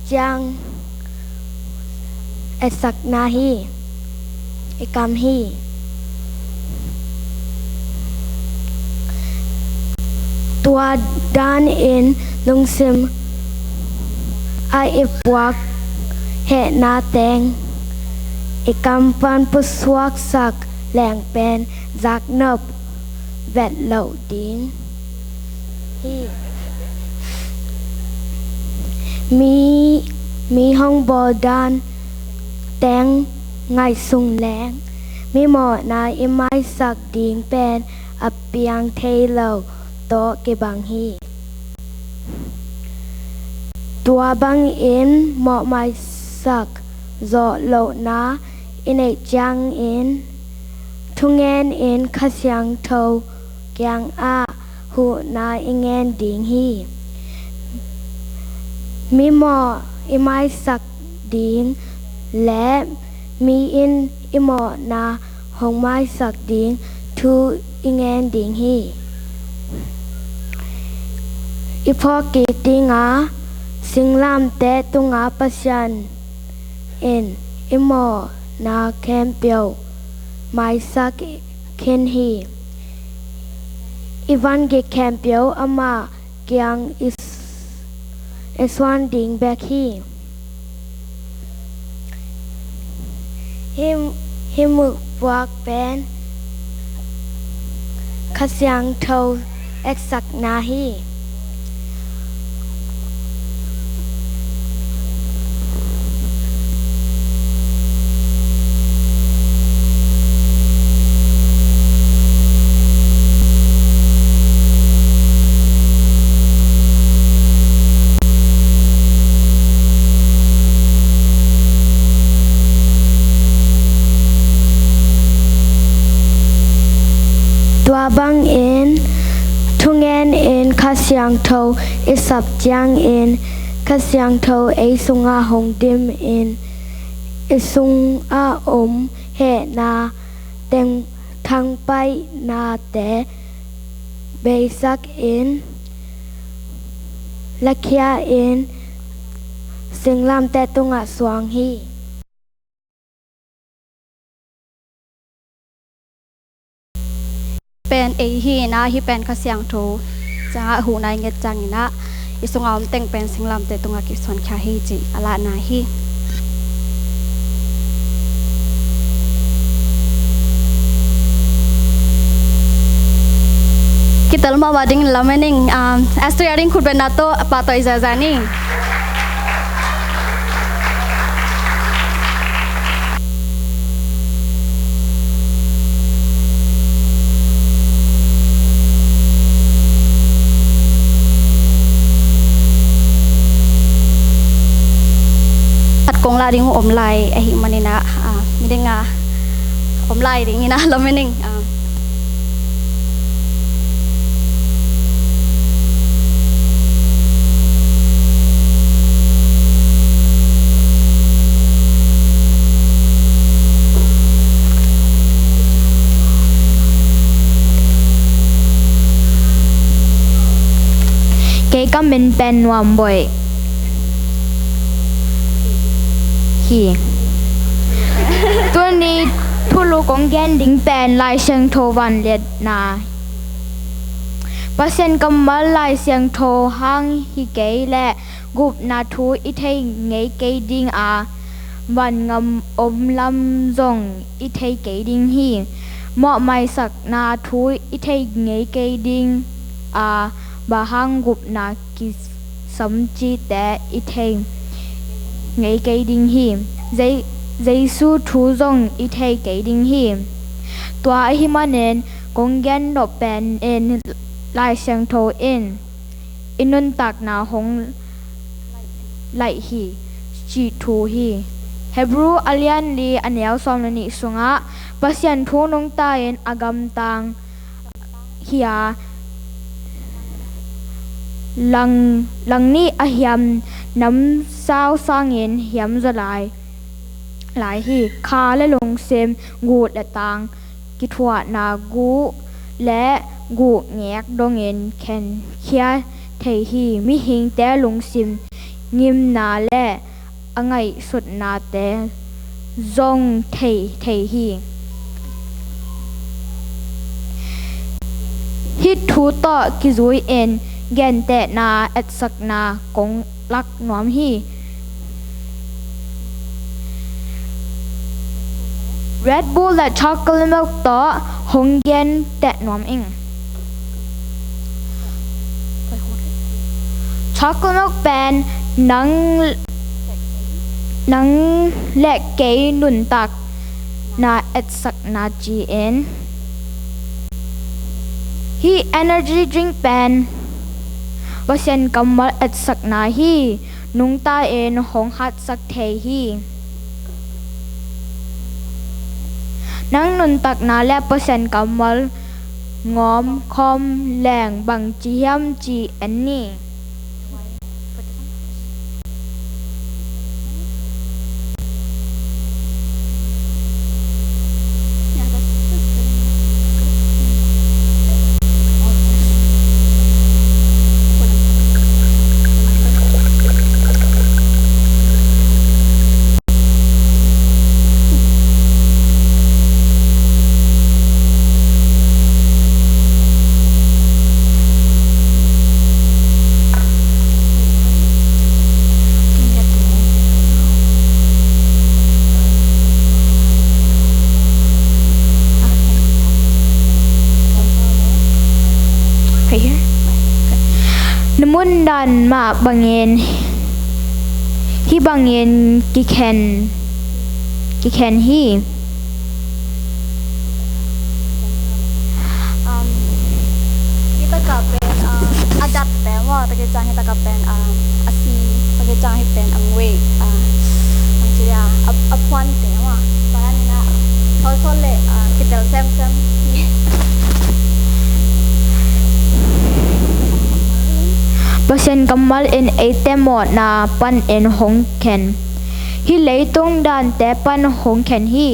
ciang etsakna hi, i kam hi. Tua dan in lungsim a i puak hehna teng i kam pan pusuaksak leng pen zaknop vet loh ding hi. Mi, mi hong bawl dan teng ngaihsun leng, mi mawhna i maisak ding pen a piang thei lo tawh kibang hi. Tua bangin mawhmaisak zawh lohna i neih ciangin thungen in Kha Siangtho kiangah huhna i ngen ding hi. Mi mawh i maisak ding le mi in i mawhna hong maisak ding thu i ngen ding hi. I phawk kik ding a, singlamteh tunga Pasian in i mawhna khempeuh maisak khin hi. I vangik khempeuh amah kiang i s-, i suan ding bek hi. Hih, hih mukpuak pen Kha Siangtho etsakna hi. A bangin thungen in Kha Siangtho i sap ciangin Kha Siangtho ei sungah hong dim in i sungah om hehna teng thangpaihnate beisak in lakhia in singlamteh tungah suang hi. Pen ei hi inah, hih pen Kha Siangtho ciangah huhna i nget ciang inah i sungah om teng pen singlamteh tungah kisuankhia hi cih a lahna hi. Kitel mahmah dingin lamen ing. Um, Esther a ding khutbetna tawh pahtawi zahzah ni. Khat kong lah ding uh om lai ahih manin ah, ah, midang a om lai ding inah lamen ing. Ah. Kei ka min pen Nuam Boih hi. Tuni thulu kong gen ding pen Lai Siangtho vangliatna. Pasian kammal Lai Siangtho hang hi kei leh gupna thu i thei ngei kei ding a, vangam om lam zong i thei kei ding hi. Mawhmaisakna thu i thei ngei kei ding a, bang hang gupna kisam cihte i thei ngei kei ding hi. Jei-, Jesu thu zong i thei kei ding hi. Tua ahih manin kong gen nop pen in Lai Siangtho in i nuntakna hong laih hi cih thu hi. Hebru a lian li a neu sawm le nih sungah Pasian thu nungta in a gamtang hi a, lang, langnih a hiam namsau sangin hiam zaw lai, lai hi. Kha le lungsim, guh le tang, kithuahna guh le guhngek dongin khenkhia thei hi. Mihingte lungsim ngimna le a ngaihsutnate zong thei, thei hi. Hih thu tawh kizui-in gentehna etsakna kong lak nuam hi. Red Bull le chocolate milk tawh hong genteh nuam ing. Chocolate milk pen nang, nang le kei nuntakna etsakna ci-in, hih energy drink pen Pasian kammal etsakna hi. Nungta in hong hatsak thei hi. Nang nuntakna le Pasian kammal ngawm khawm leng bangci hiam ci en ni. Right here? Na mun dan mah bangin, hih bangin kikhen, kikhen hi. Um, hih takah pen, um, a dat pen maw, takah ciang hih takah pen, um, a si, takah ciang hih pen a nguai, uh, bangci a, a, a phuante maw, tua dan in a, solsol le, uh, kitel semsem hi. kammal in eite mawhna panin hong khen, hih leitung dante pan hong khen hi.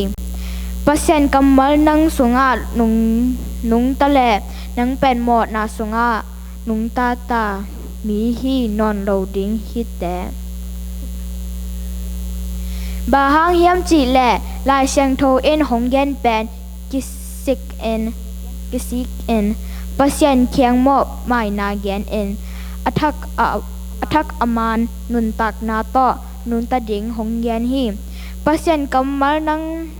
Pasian kammal nang sungah nung, nungta leh nang pen mawhna sungah nungta ta mi hi nawn lo ding hi teh. Bang hang hiam cih leh Lai Siangtho in hong gen pen kisik in, kisik in Pasian kiang mawhmaina gen in a thak a, a thak a man nuntakna tawh nungta ding hong gen hi. Pasian kammal nang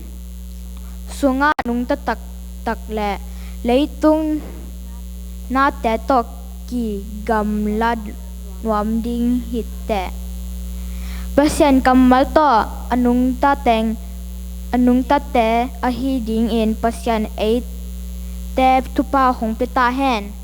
sungah nungta taktak leh leitung nate tawh kigamla nuam ding hi teh. Pasian kammal tawh a nungta teng, a nungtate ahi dingin Pasian eite thupha hong pia ta hen.